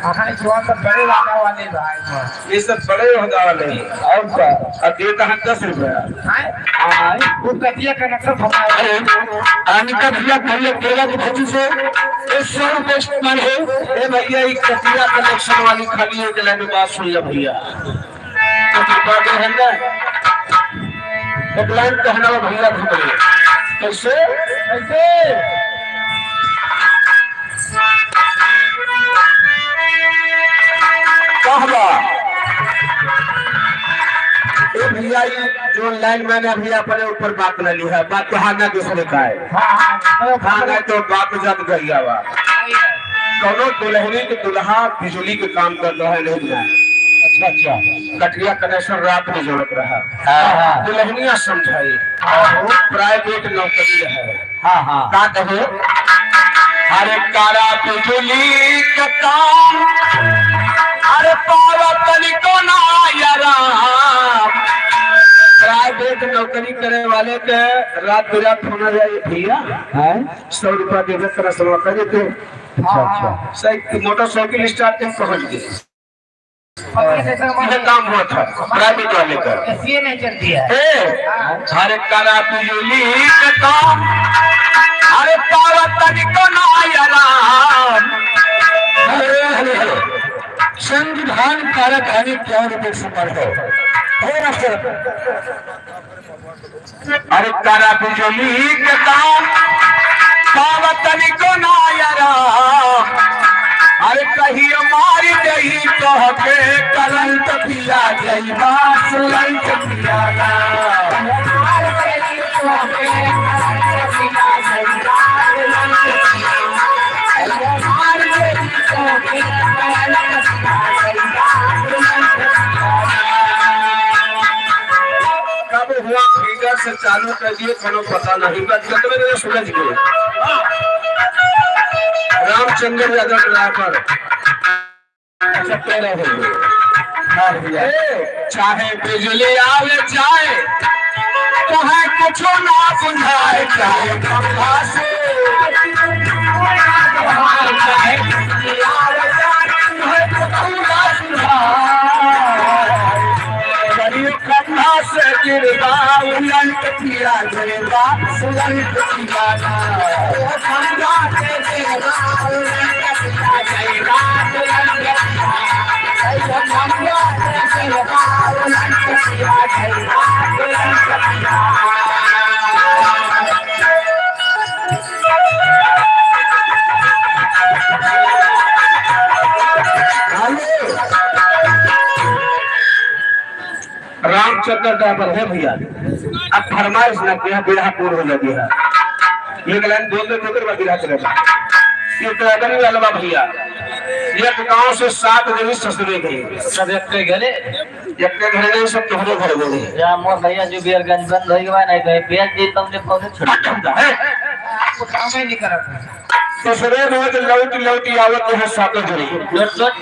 हाँ, इस बार तो बड़े वाला वाले भाई हैं। ये सब बड़े होने वाले हैं। और क्या? अब ये कहाँ दस रुपया? हाँ? हाँ, वो कटिया कनेक्शन फंसा है। अरे, अनिका भैया, भैया, केला की भजी से एक सौ रुपये सम्मान है। ए भैया, ये कटिया कनेक्शन वाली खाली एक लाइन बात सुन ले भैया। तो कृपा के है ना, एक लाइन कहना बा भैया हमरे। कैसे? कैसे? कह बा? ए भैया, ये जो लाइन मैंने अभी अपने ऊपर बात ले ली है, बात तो हाँ ना दूसरे का है। हाँ, हाँ, हाँ, हाँ, नहीं तो बाप जब गइया बा। कौनो दुल्हनी के दुल्हा बिजली के काम कर रहा है, नहीं ना? अच्छा, अच्छा। कटिया कनेक्शन रात में जोड़त रहा। हाँ, हाँ। दुल्हनिया समझाई। हाँ। प्राइवेट नौकरी है। हाँ, हाँ। का कहे? अरे करा बिजली के काम, अरे पावा तनिको ना आराम। प्राइवेट नौकरी करे वाले के रात बिरात फोन आ जाए, "भैया, हैं? सौ रुपया दे दे, तेरा समोसा दे दे।" अच्छा, अच्छा। साइकिल, मोटरसाइकिल स्टार्ट के पहुंच गए। पकड़ के ऐसा मार ये काम हुआ था, प्राइवेट वाले का। एसीए नहीं चलती है। ए, अरे करा बिजली के काम, अरे पावा तनिको ना आराम। Hello, hello, hello. संविधान कारक हनी क्या रूप से पढ़ दो। हे मास्टर। अरे करा बिजली के काम, पावा तनिको ना आराम। अरे कहियो मार देही तोहके करंट पिया जइबा, करंट पिया ना। कब हुआ फीडर से चालू कर दिए, कोनो पता नहीं, बस जतने देर सूरज के। रामचंद्र यादव ड्राइवर। अच्छा, कह रहे हो। हाँ भैया। ए, चाहे बिजली आवे, चाहे, चाहे कुछ ना बुझाए, चाहे पंखा से, चाहे बिजली आवे, चाहे कुछ ना बुझाए। से गिरवा उलट पिया जयवा उलट पिया ना। ओ गंगा के गिरवा उलट पिया जयवा उलट पिया। ओ गंगा के गिरवा उलट पिया जयवा उलट पिया। रामचंद्र ड्राइवर है भैया, अब फरमाइश ना किया, बिरहा पूर्ण हो जाती है। एक लाइन बोल दे, फिर मैं बिरहा चलेगा। ये ड्राइवर ही वाला भैया, एक गांव से सात जनी ससुरे गए। सब एक के घरे? एक के घरे नहीं, सब तोहरे घर गए। या मोर भैया जुबेरगंज बंद हो गया, नहीं तो ये बेच दी तुमने, कौन छोड़ है? आपको काम ही नहीं करा। दूसरे रोज लौट लौट आवत है सातों जनी। लौट लौट?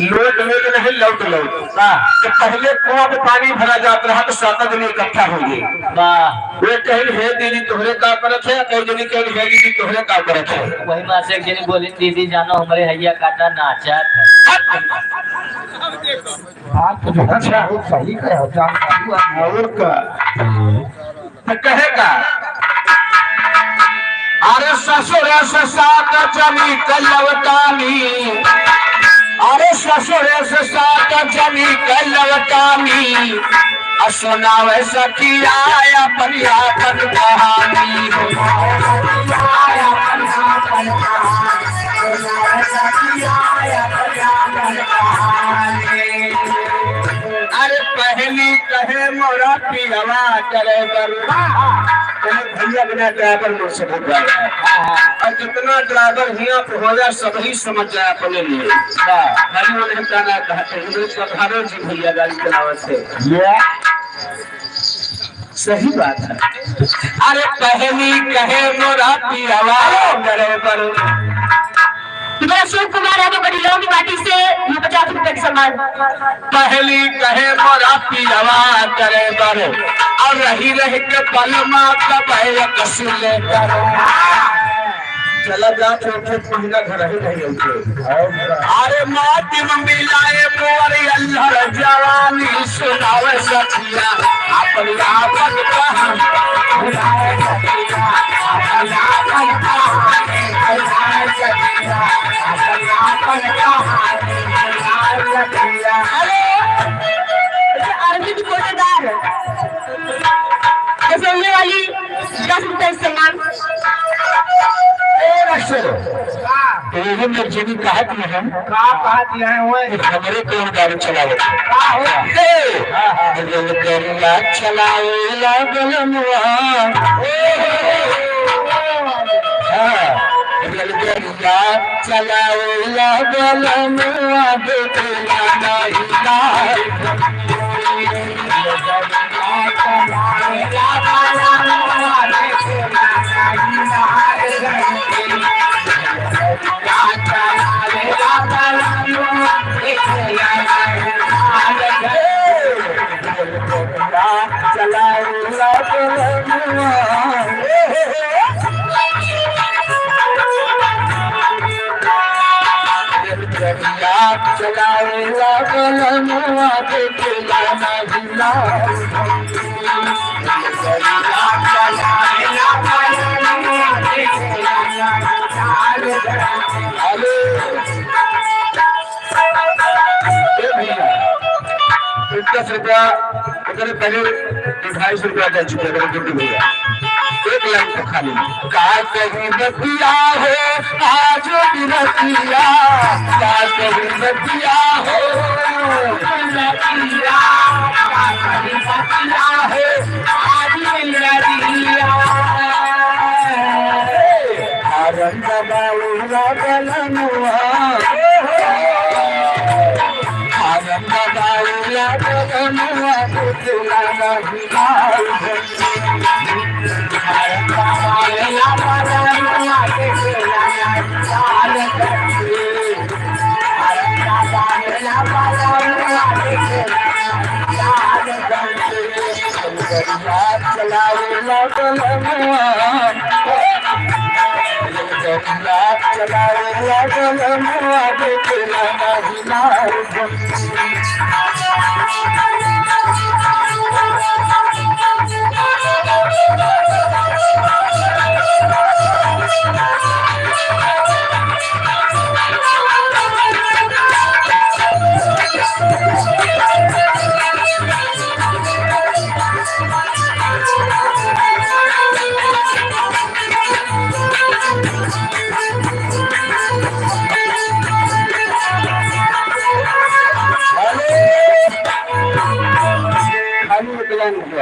लौट लौट नहीं, लौट लौट। हाँ। तो पहले कुआं पे पानी भरा जात रहा तो सातों जनी इकट्ठा हो गए। वाह। वे कहिन, "हे दीदी, तोहरे का करत है?" कई जनी कहिन, "हे दीदी, तोहरे का करत है?" वही माँ से एक जनी बोली, "दीदी जानो, हमरे हैया काटा नाचत है।" बात तो जो है, अच्छा। बहुत सही कहे हो, जानकारी वाली। और का? तो कहे का, "अरे ससुरे से सात जनी क लवटानी, अरे ससुरे से सात जनी क लवटानी, आ सुनावे सखिया अपन आपन कहानी।" अरे पहली कहे मोरा पियवा ड्राइवर, अरे भैया बिना ड्राइवर मोर से बहुत बड़ा है। और जितना ड्राइवर हियाँ पे हो जाए, सब ही समझ जाए अपने लिए। वाह। खाली उन्हें कहना कहते हैं, "ये तो हमारे जी भैया गाड़ी चलावत है।" ये सही बात है। अरे पहली कहे मोरा पियवा ड्राइवर। मेरा शिव कुमार है, वो गढ़िया की माटी से, ये पचास रुपए के सामान। पहली कहे मोरा पियवा ड्राइवर, और रही रह के बलमा कब एक सिलेंडर। चला जा, चौथे महीना घर ही नहीं उठे। अरे माटी में मिलाए मोर अल्हड़ जवानी सुनावे सखिया, अपन आपन कहानी। अरे, अरविंद कोटेदार, जैसे ये वाली दस रुपए से मांग। ए, रक्षो। हाँ। तो यही मेरे जी कहत हैं हम। का कहत हैं वो? कि हमरे कौन गाड़ी चलावे? का हो? ए! हाँ, हाँ। रेलगाड़िया चलावे ला बलमुआ। हाँ, रेलगाड़िया चलावे ला बलमुआ, देखेला नहीं लाल। ए भैया, दस रुपया, ओकरे पहले ढाई सौ रुपया दे चुके हैं, गुड्डू भैया। एक लाइन तो खाली। का कही बतिया हो, आज की रतिया, का कही बतिया हो, रतिया, का कही बतिया हो, आज की रतिया। आरंग बाउला बलनुआ, आरंग बाउला बलनुआ, तुला नहीं मालूम।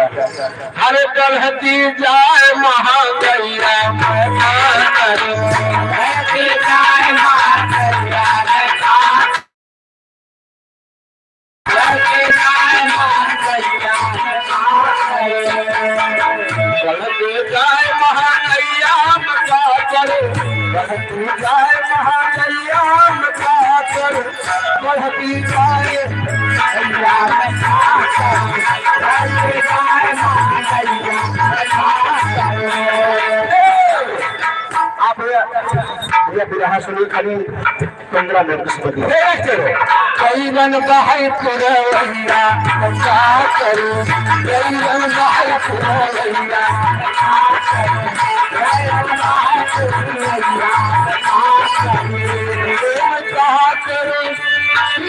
अरे बढ़ती जाए महंगैया, मैं का करूं? बढ़ती जाए महंगैया, मैं का बढ़ती जाए महंगैया, मैं का करूं? बढ़ती जाए महंगैया, मैं का करूं? बढ़ती जाए महंगैया, मैं का करूं? बढ़ती जाए, आप ये, ये बिरहा सुनी खाली पंद्रह मिनट से बदली। कैलन बाहर पुरवैया, का करूं? कैलन बाहर पुरवैया, का करूं? कैलन बाहर पुरवैया, का करूं?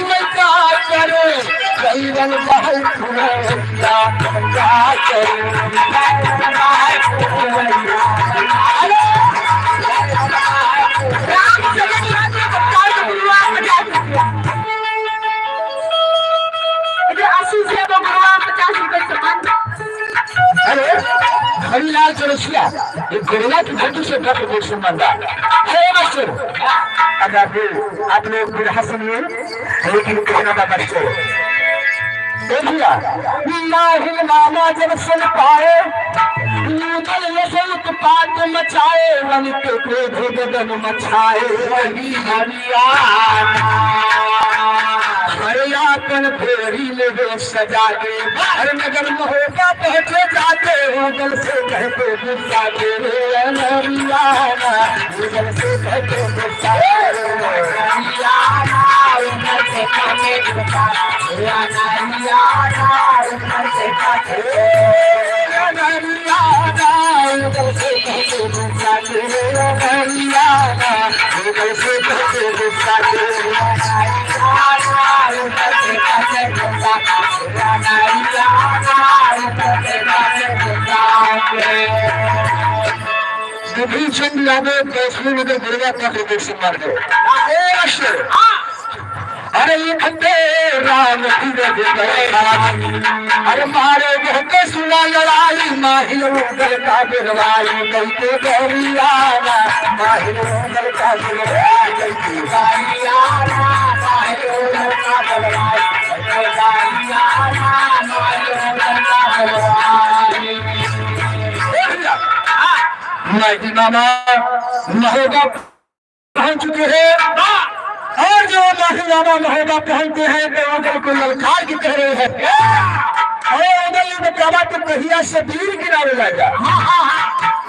मैं का करूं, कैलन बाहर पुरवैया, का करूं, कैलन बाहर पुरवैया। राम चंद्र जी के पुरस्कार के गुरुआ पचास रुपया। इधर आशीष यादव गुरुआ पचास रुपये सम्मान। अरे, हरिलाल चौरसिया, ये गुरुआ की भक्ति से डॉक्टर गुलशन मंडा। हे मास्टर, अब आप, आप लोग बिरहा सुनिए, लेकिन कहना बा मास्टर। ए भैया, माहिल मामा जब सुन पाए, लूटल ये से उत्पात मचाए, वन के क्रोध गगन मचाए, वही हरियाणा। हरियापन फेरी में वे सजा के, हर नगर महोबा पहुँचे जाते, हो दिल से कहते गुस्सा के, रे अनहरियाणा। विभीषण यादव वैष्णो नगर गुरुआ तक के सम्मान दो। ए अश्वर। अरे लिखते राम धीरज धरे। अरे मारे कहते सुना लड़ाई, माहिल उदल का बिरवाई, कहते गौरियाना, माहिल उदल का बिरवाई, कहते गौरियाना, माहिल उदल का बिरवाई, कहते गौरियाना, माहिल उदल का बिरवाई। ए भैया, माहिल मामा महोबा पहुंच चुके हैं। और जो माहिल मामा महोबा पहुंचते हैं, तो उदल को ललकार के कह रहे हैं, "अरे उदल, ये बतावा, तू कहिया से बीर गिरावे लागा?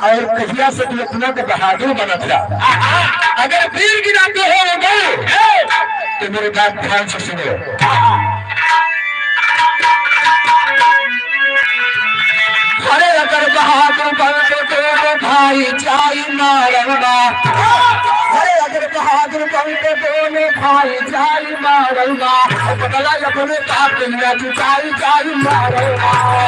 और कहिया से तू इतना तो बहादुर बनत जा? अगर बीर गिराते हो उदल, तो मेरे बात ध्यान से सुनो।" अरे अगर बहादुर बनते तो भाई जाई मारल बा। अरे अगर बहादुर बनते तो भाई जाई मारल बा। बदला अपने बाप दुनिया की जाई, जाई मारल बा।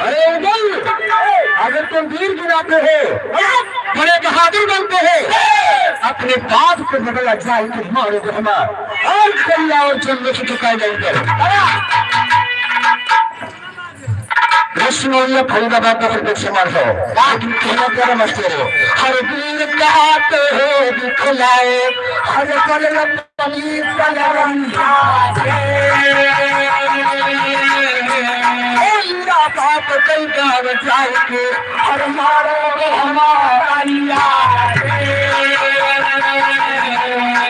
अरे उदल, अगर तुम वीर गिराते हो, बड़े बहादुर बनते हो, अपने बाप को बदला जाए तुम्हारे रहमा और कल्ला और जन्म से चुकाए जाएंगे। विष्णु ये फरीदाबाद नगर के समान हो, लेकिन कहना प्यारा मास्टर हो। हर वीर का तो हो दिखलाए, हर पल अपनी तलवंता से। ओ मेरा बाप कई गाँव जाए के, हर मारो हमारा यार।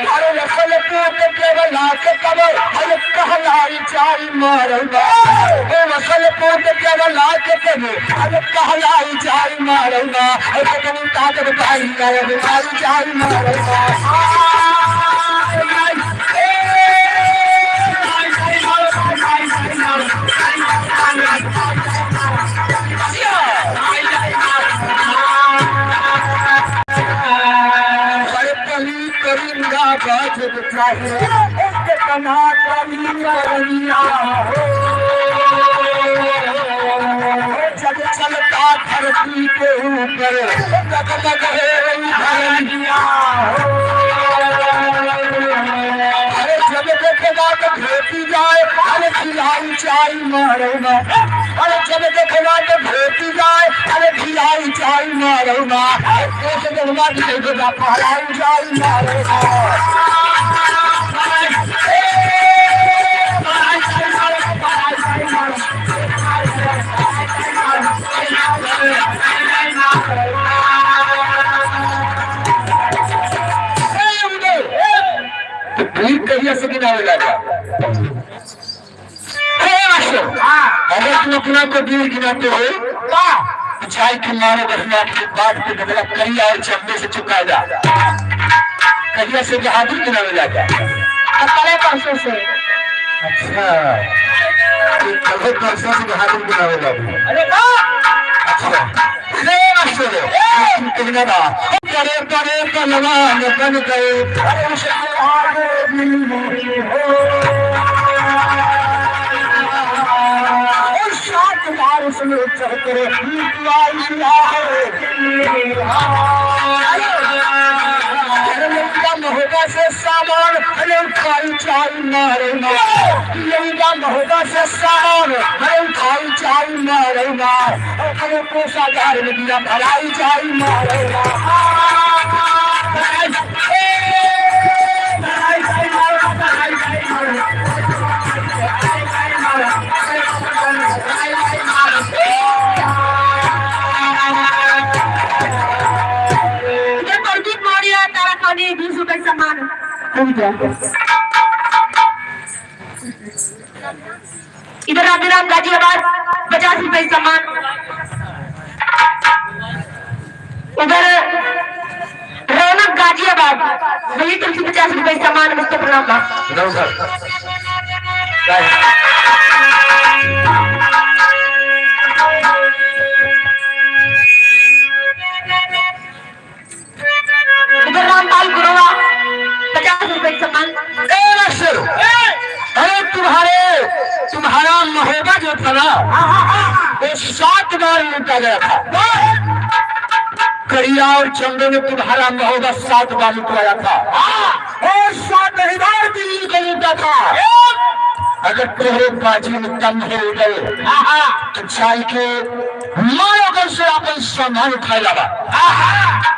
हर नस्ल पूत केवला के कबर, हर कहलाई जाई मारल बा। ए वसल पूत के बला के तने, अरे कहलाई जाई मारल बा। ए कतनी ताकत पाई ना, अरे मारी जाई मारल बा। अरे पली करिंदा बाज चाहिए, एक तना करी करिया हो। के ऊपर जगमग है धरनिया हो। अरे जब देखेगा तो भेटी जाए, अरे खिलाई चाई मारौना। अरे जब देखेगा तो भेटी जाए, अरे खिलाई चाई मारौना। एक जगमग है, फहराई चाई मारौना। तो बीर कहिया से गिनावे लागा? हे मास्टर, हाँ। अगर तुम अपना को बीर गिनाते हो, वाह। तो चाय की मारो बस में आपकी बात पे बदला करिया और चंदे से चुकाएगा। कहिया से बहादुर गिनावे लागा? तो कल परसों से। अच्छा, ये कल परसों से बहादुर गिनावे लागा। अरे वाह। अच्छा, ले मास्टर, तुम कहना था, बड़े बड़े पहलवान बन गए। अरे उसे आगे भी नहीं हो। और सात बार उसने चढ़कर निकला है। अरे लंका महोबा से सामान, अरे उठाई चाई मारौना। लंका महोबा से सामान, अरे उठाई चाई मारौना। अरे कोसा घर में दिया भराई चाई मारौना। ये प्रदीप मौर्य, तारा खानी, बीस रुपए सम्मान। इधर राधेराम गाजियाबाद, पचास रुपए सम्मान। उधर रौनक गाजियाबाद, वही तरफ से पचास रुपए सम्मान, मुफ्त प्रणाम बा। रौनक। जय हिंद। इधर रामपाल गुरुआ, पचास रुपए सम्मान। ए मास्टर, अरे तुम्हारे, तुम्हारा महोबा जो था ना, वो सात बार लूटा गया था। करिया और चंदे ने तुम्हारा महोबा सात बार लुटवाया था। और सात ही बार दिल्ली को लूटा था। अगर तोहरे बाजी में दम हो गए, तो चाय के मारो घर से अपन सामान उठाए लावा।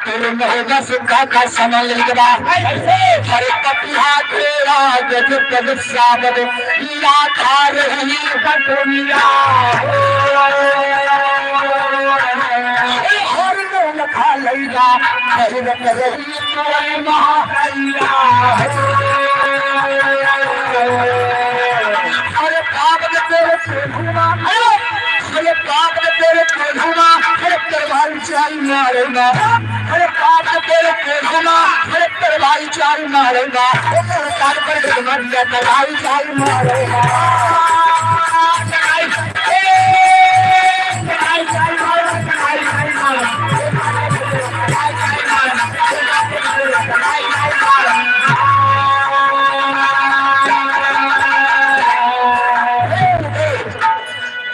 तेरे महोबा से का का सामान लेके बा? अरे पपिहा तेरा गज पग साबद लाखा रही बटुनिया। हर नौलखा लैला बहिरत रही तोरे महाकैया। अरे बाप रे तेरे कोल्हुआ, अरे बाप रे तेरे कोल्हुआ, अरे तरवार चाई मारौना। अरे बाप रे तेरे कोल्हुआ, अरे तरवार चाई मारौना। ओ कान पर गदमा दिया तरवार चाई मारौना।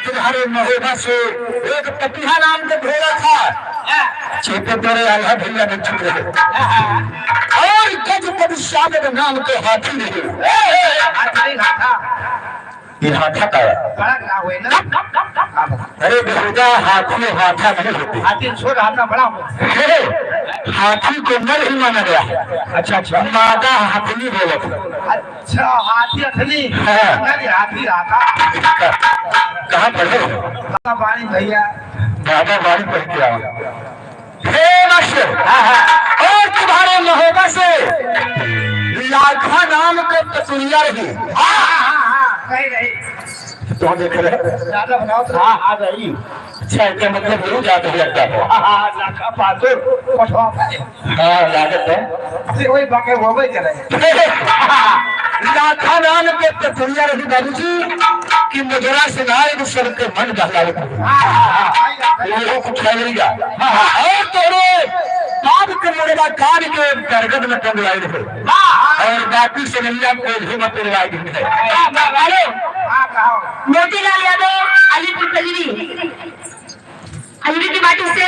तुम्हारे महोबा से एक पपिहा नाम के भोला था, चेते तेरे आल्हा भैया ने चुप रहे। और गज पद सागर नाम के हाथी रहे। हाथी नहीं, हाथा। ये हाथा का है? बड़ा का हुए ना? अरे बेहुदा, हाथी हाथा नहीं होते। हाथी छोड़, हाथा बड़ा हो। अरे, हाथी को नर ही माना गया है। अच्छा, अच्छा। मादा हथनी बोलत है। अच्छा, हाथी हथनी। हाँ। नहीं, हाथी हाथा। कहाँ पढ़े हो? बाबा बाणी भैया। बाबा बाणी पढ़ के आओ। हे मास्टर, हाँ, हाँ। और तुम्हारे महोबा से लाखा नाम के पतुरिया रही। हाँ, हाँ, हाँ, हाँ, सही रही। तो देख रहे? ज्यादा बनाओ तो। हाँ, आ गई। अच्छा, इसका मतलब वो जादू लगता है। हाँ, हाँ, लाखा पातुर, पठवा पाए। हाँ, लागत है। अरे, वही बाकी वो वही करे। लाखा नाम के पतुरिया रही बाबूजी, कि मुजरा से ना एक सबके मन बहलावे। हाँ, हाँ, हाँ। लोगों को खेलेगा। हाँ, हाँ। और तोरे बाप के मुड़वा कान के बरगद में टंगवाई रहे। हाँ, हाँ। और बाकी से नैया कोल्हू में टंगवाई रहे। हाँ, हाँ, हाँ। हेलो। हाँ, कहो। मोतीलाल यादव, अलीपुर कजरी। अजमेर की माटी से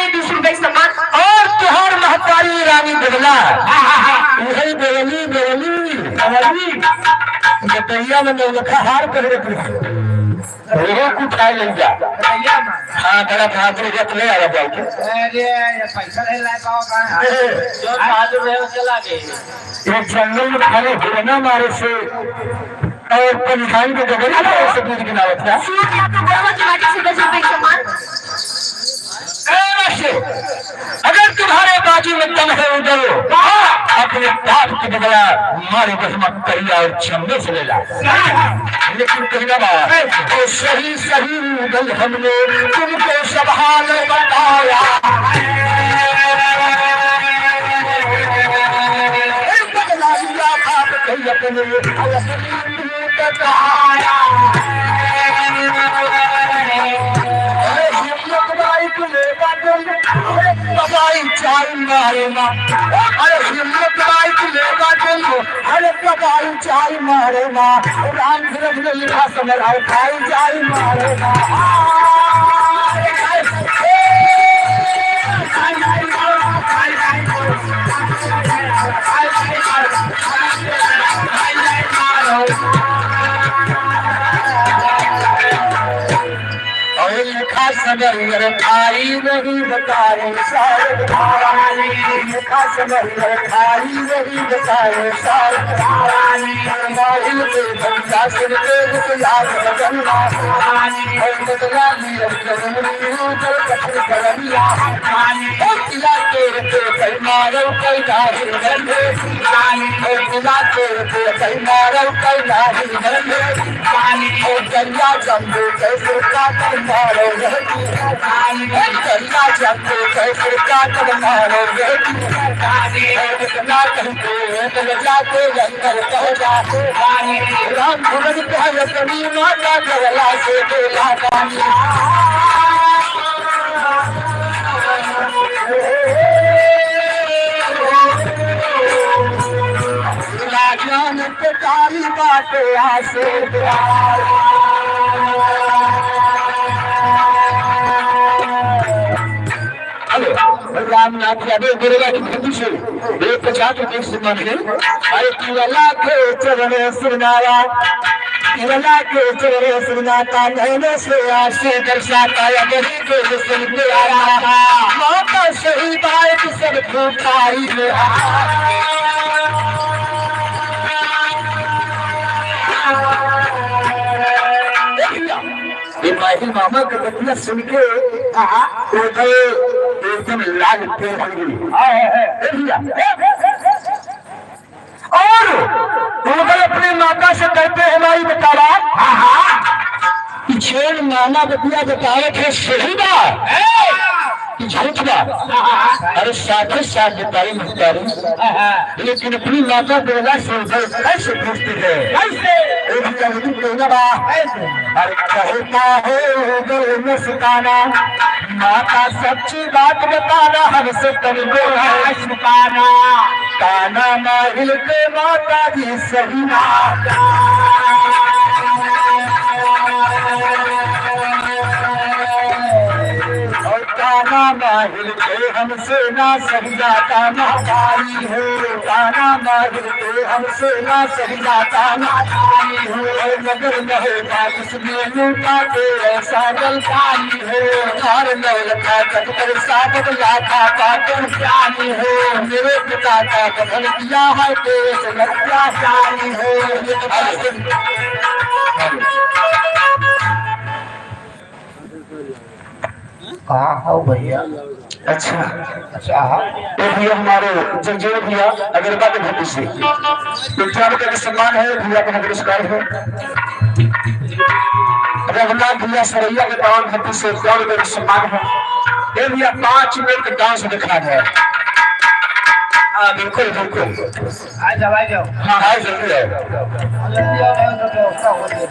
भैया में नौलखा हार पहरे के रहे। वो कुछ खाए ले जा। भैया में। हाँ, बड़ा बहादुर रथ ले आवा जाओ। अरे, ये पैसा नहीं ला पाओ का? जो बहादुर रहे, वो चला गए। ये जंगल में खाली हिरना मारे से और पंडिताइन के गगन में से दूध गिनावत ना। सूट या तो गोरवा के माटी से दस रुपए के समान। ए वैश्य, अगर तुम्हारे बाजू में दम है, उधर अपने बाप के बदला मारे बस मत करिया और चंबे से ले ला। लेकिन कहना बात, तो सही सही उधर हमने तुमको सब हाल बताया। बदला लिया बाप कहीं अपने, अपनी अरे हिम्मत बाई तू ले बाटन, अरे तबाई चाई मारे ना। अरे हिम्मत बाई तू ले बाटन, अरे तबाई चाई मारे ना। राम धीरज में लिखा समर, अरे खाई चाई मारे ना। और लिखा समरियर खाई नहीं बताए सारे खाई, लिखा समरियर खाई नहीं बताए सारे खाई। माहिल के भैया सुन के रुक याद बदलना। और बदला लिया जरूरी उधर कठिन करमिया। और किला के रुपये कई मारो कई नारी गंधे। और किला के रुपये कई मारो कई नारी गंधे। पानी ओ दरिया जम्बू कैसे काटल मारो रे। पानी ओ दरिया जम्बू कैसे काटल मारो रे। पानी ओ इतना कहते हैं तो जाके अंदर पहुंचा। पानी राम भवन पे अपनी माता जगला से बोला पानी। राजान पे तारी बाटे आसे। हेलो, रामनाथ यादव गुरुवा की भक्ति से एक पचास रुपये सम्मान है। अरे तू अल्लाह के चरण सुनावा। इवला के चेहरे सुनाता, नैनों से आंसू बरसाता, या गरीब के जिस्म पे आया था। मौका सही बात सब भूखारी में। देखिया, ये माही मामा के बतिया सुन के, हाँ, हाँ। वो गए एकदम लाल पेड़ बन गई। हाँ, हाँ, हाँ। देखिया। और उधर अपनी माता से कहते हैं, "माई बतावा, हाँ, हाँ, कि जौन मामा बतिया बतावत है, सही बा कि झूठ बा?" अरे, साथे साथ बताई महतारी, लेकिन अपनी माता बोला से उधर कैसे पूछती है? कैसे? एक जल्दी कहना बा। कैसे? अरे, कहता है उधर मुस्काना, माता सच्ची बात बताना, हमसे तनिको है छुपाना। ताना मारिल के माता जी सही ना। और ताना मारिल के हमसे ना सही जाता महतारी हो। ताना मारिल के हमसे ना सही जाता महतारी हो। और नगर महल का में लूटा के ऐसा जलपानी हो, धार नौलखा तक पर साबत लाखा का तुम जानी हो, मेरे पिता का कफन किया है देश लज्जा जानी हो। कहाँ हो भैया? अच्छा। अच्छा, हाँ। तो भैया हमारे जगजीवन भैया अगरबा के भक्ति से इक्यावन रुपये का सम्मान है, भैया का पुरस्कार है। रघुनाथ भैया सरैया के पावन भक्ति से इक्यावन रुपये का सम्मान है। ये भैया पाँच मिनट का डांस दिखा है। हाँ, बिल्कुल, बिल्कुल। आ जाओ, आ जाओ। हाँ, हाँ, जल्दी आओ। जल्दी आओ, आओ, जल्दी आओ, क्या हो गया?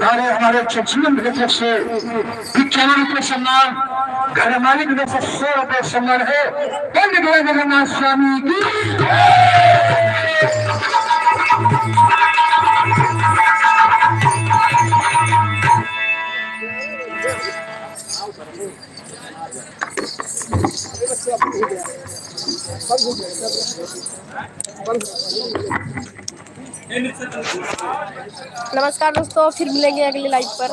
अरे, हमारे चचलन की तरफ से इक्यावन रुपये सम्मान, घर मालिक की तरफ से सौ रुपये सम्मान है। पंडित जगन्नाथ स्वामी की। नमस्कार दोस्तों, फिर मिलेंगे अगले लाइव पर।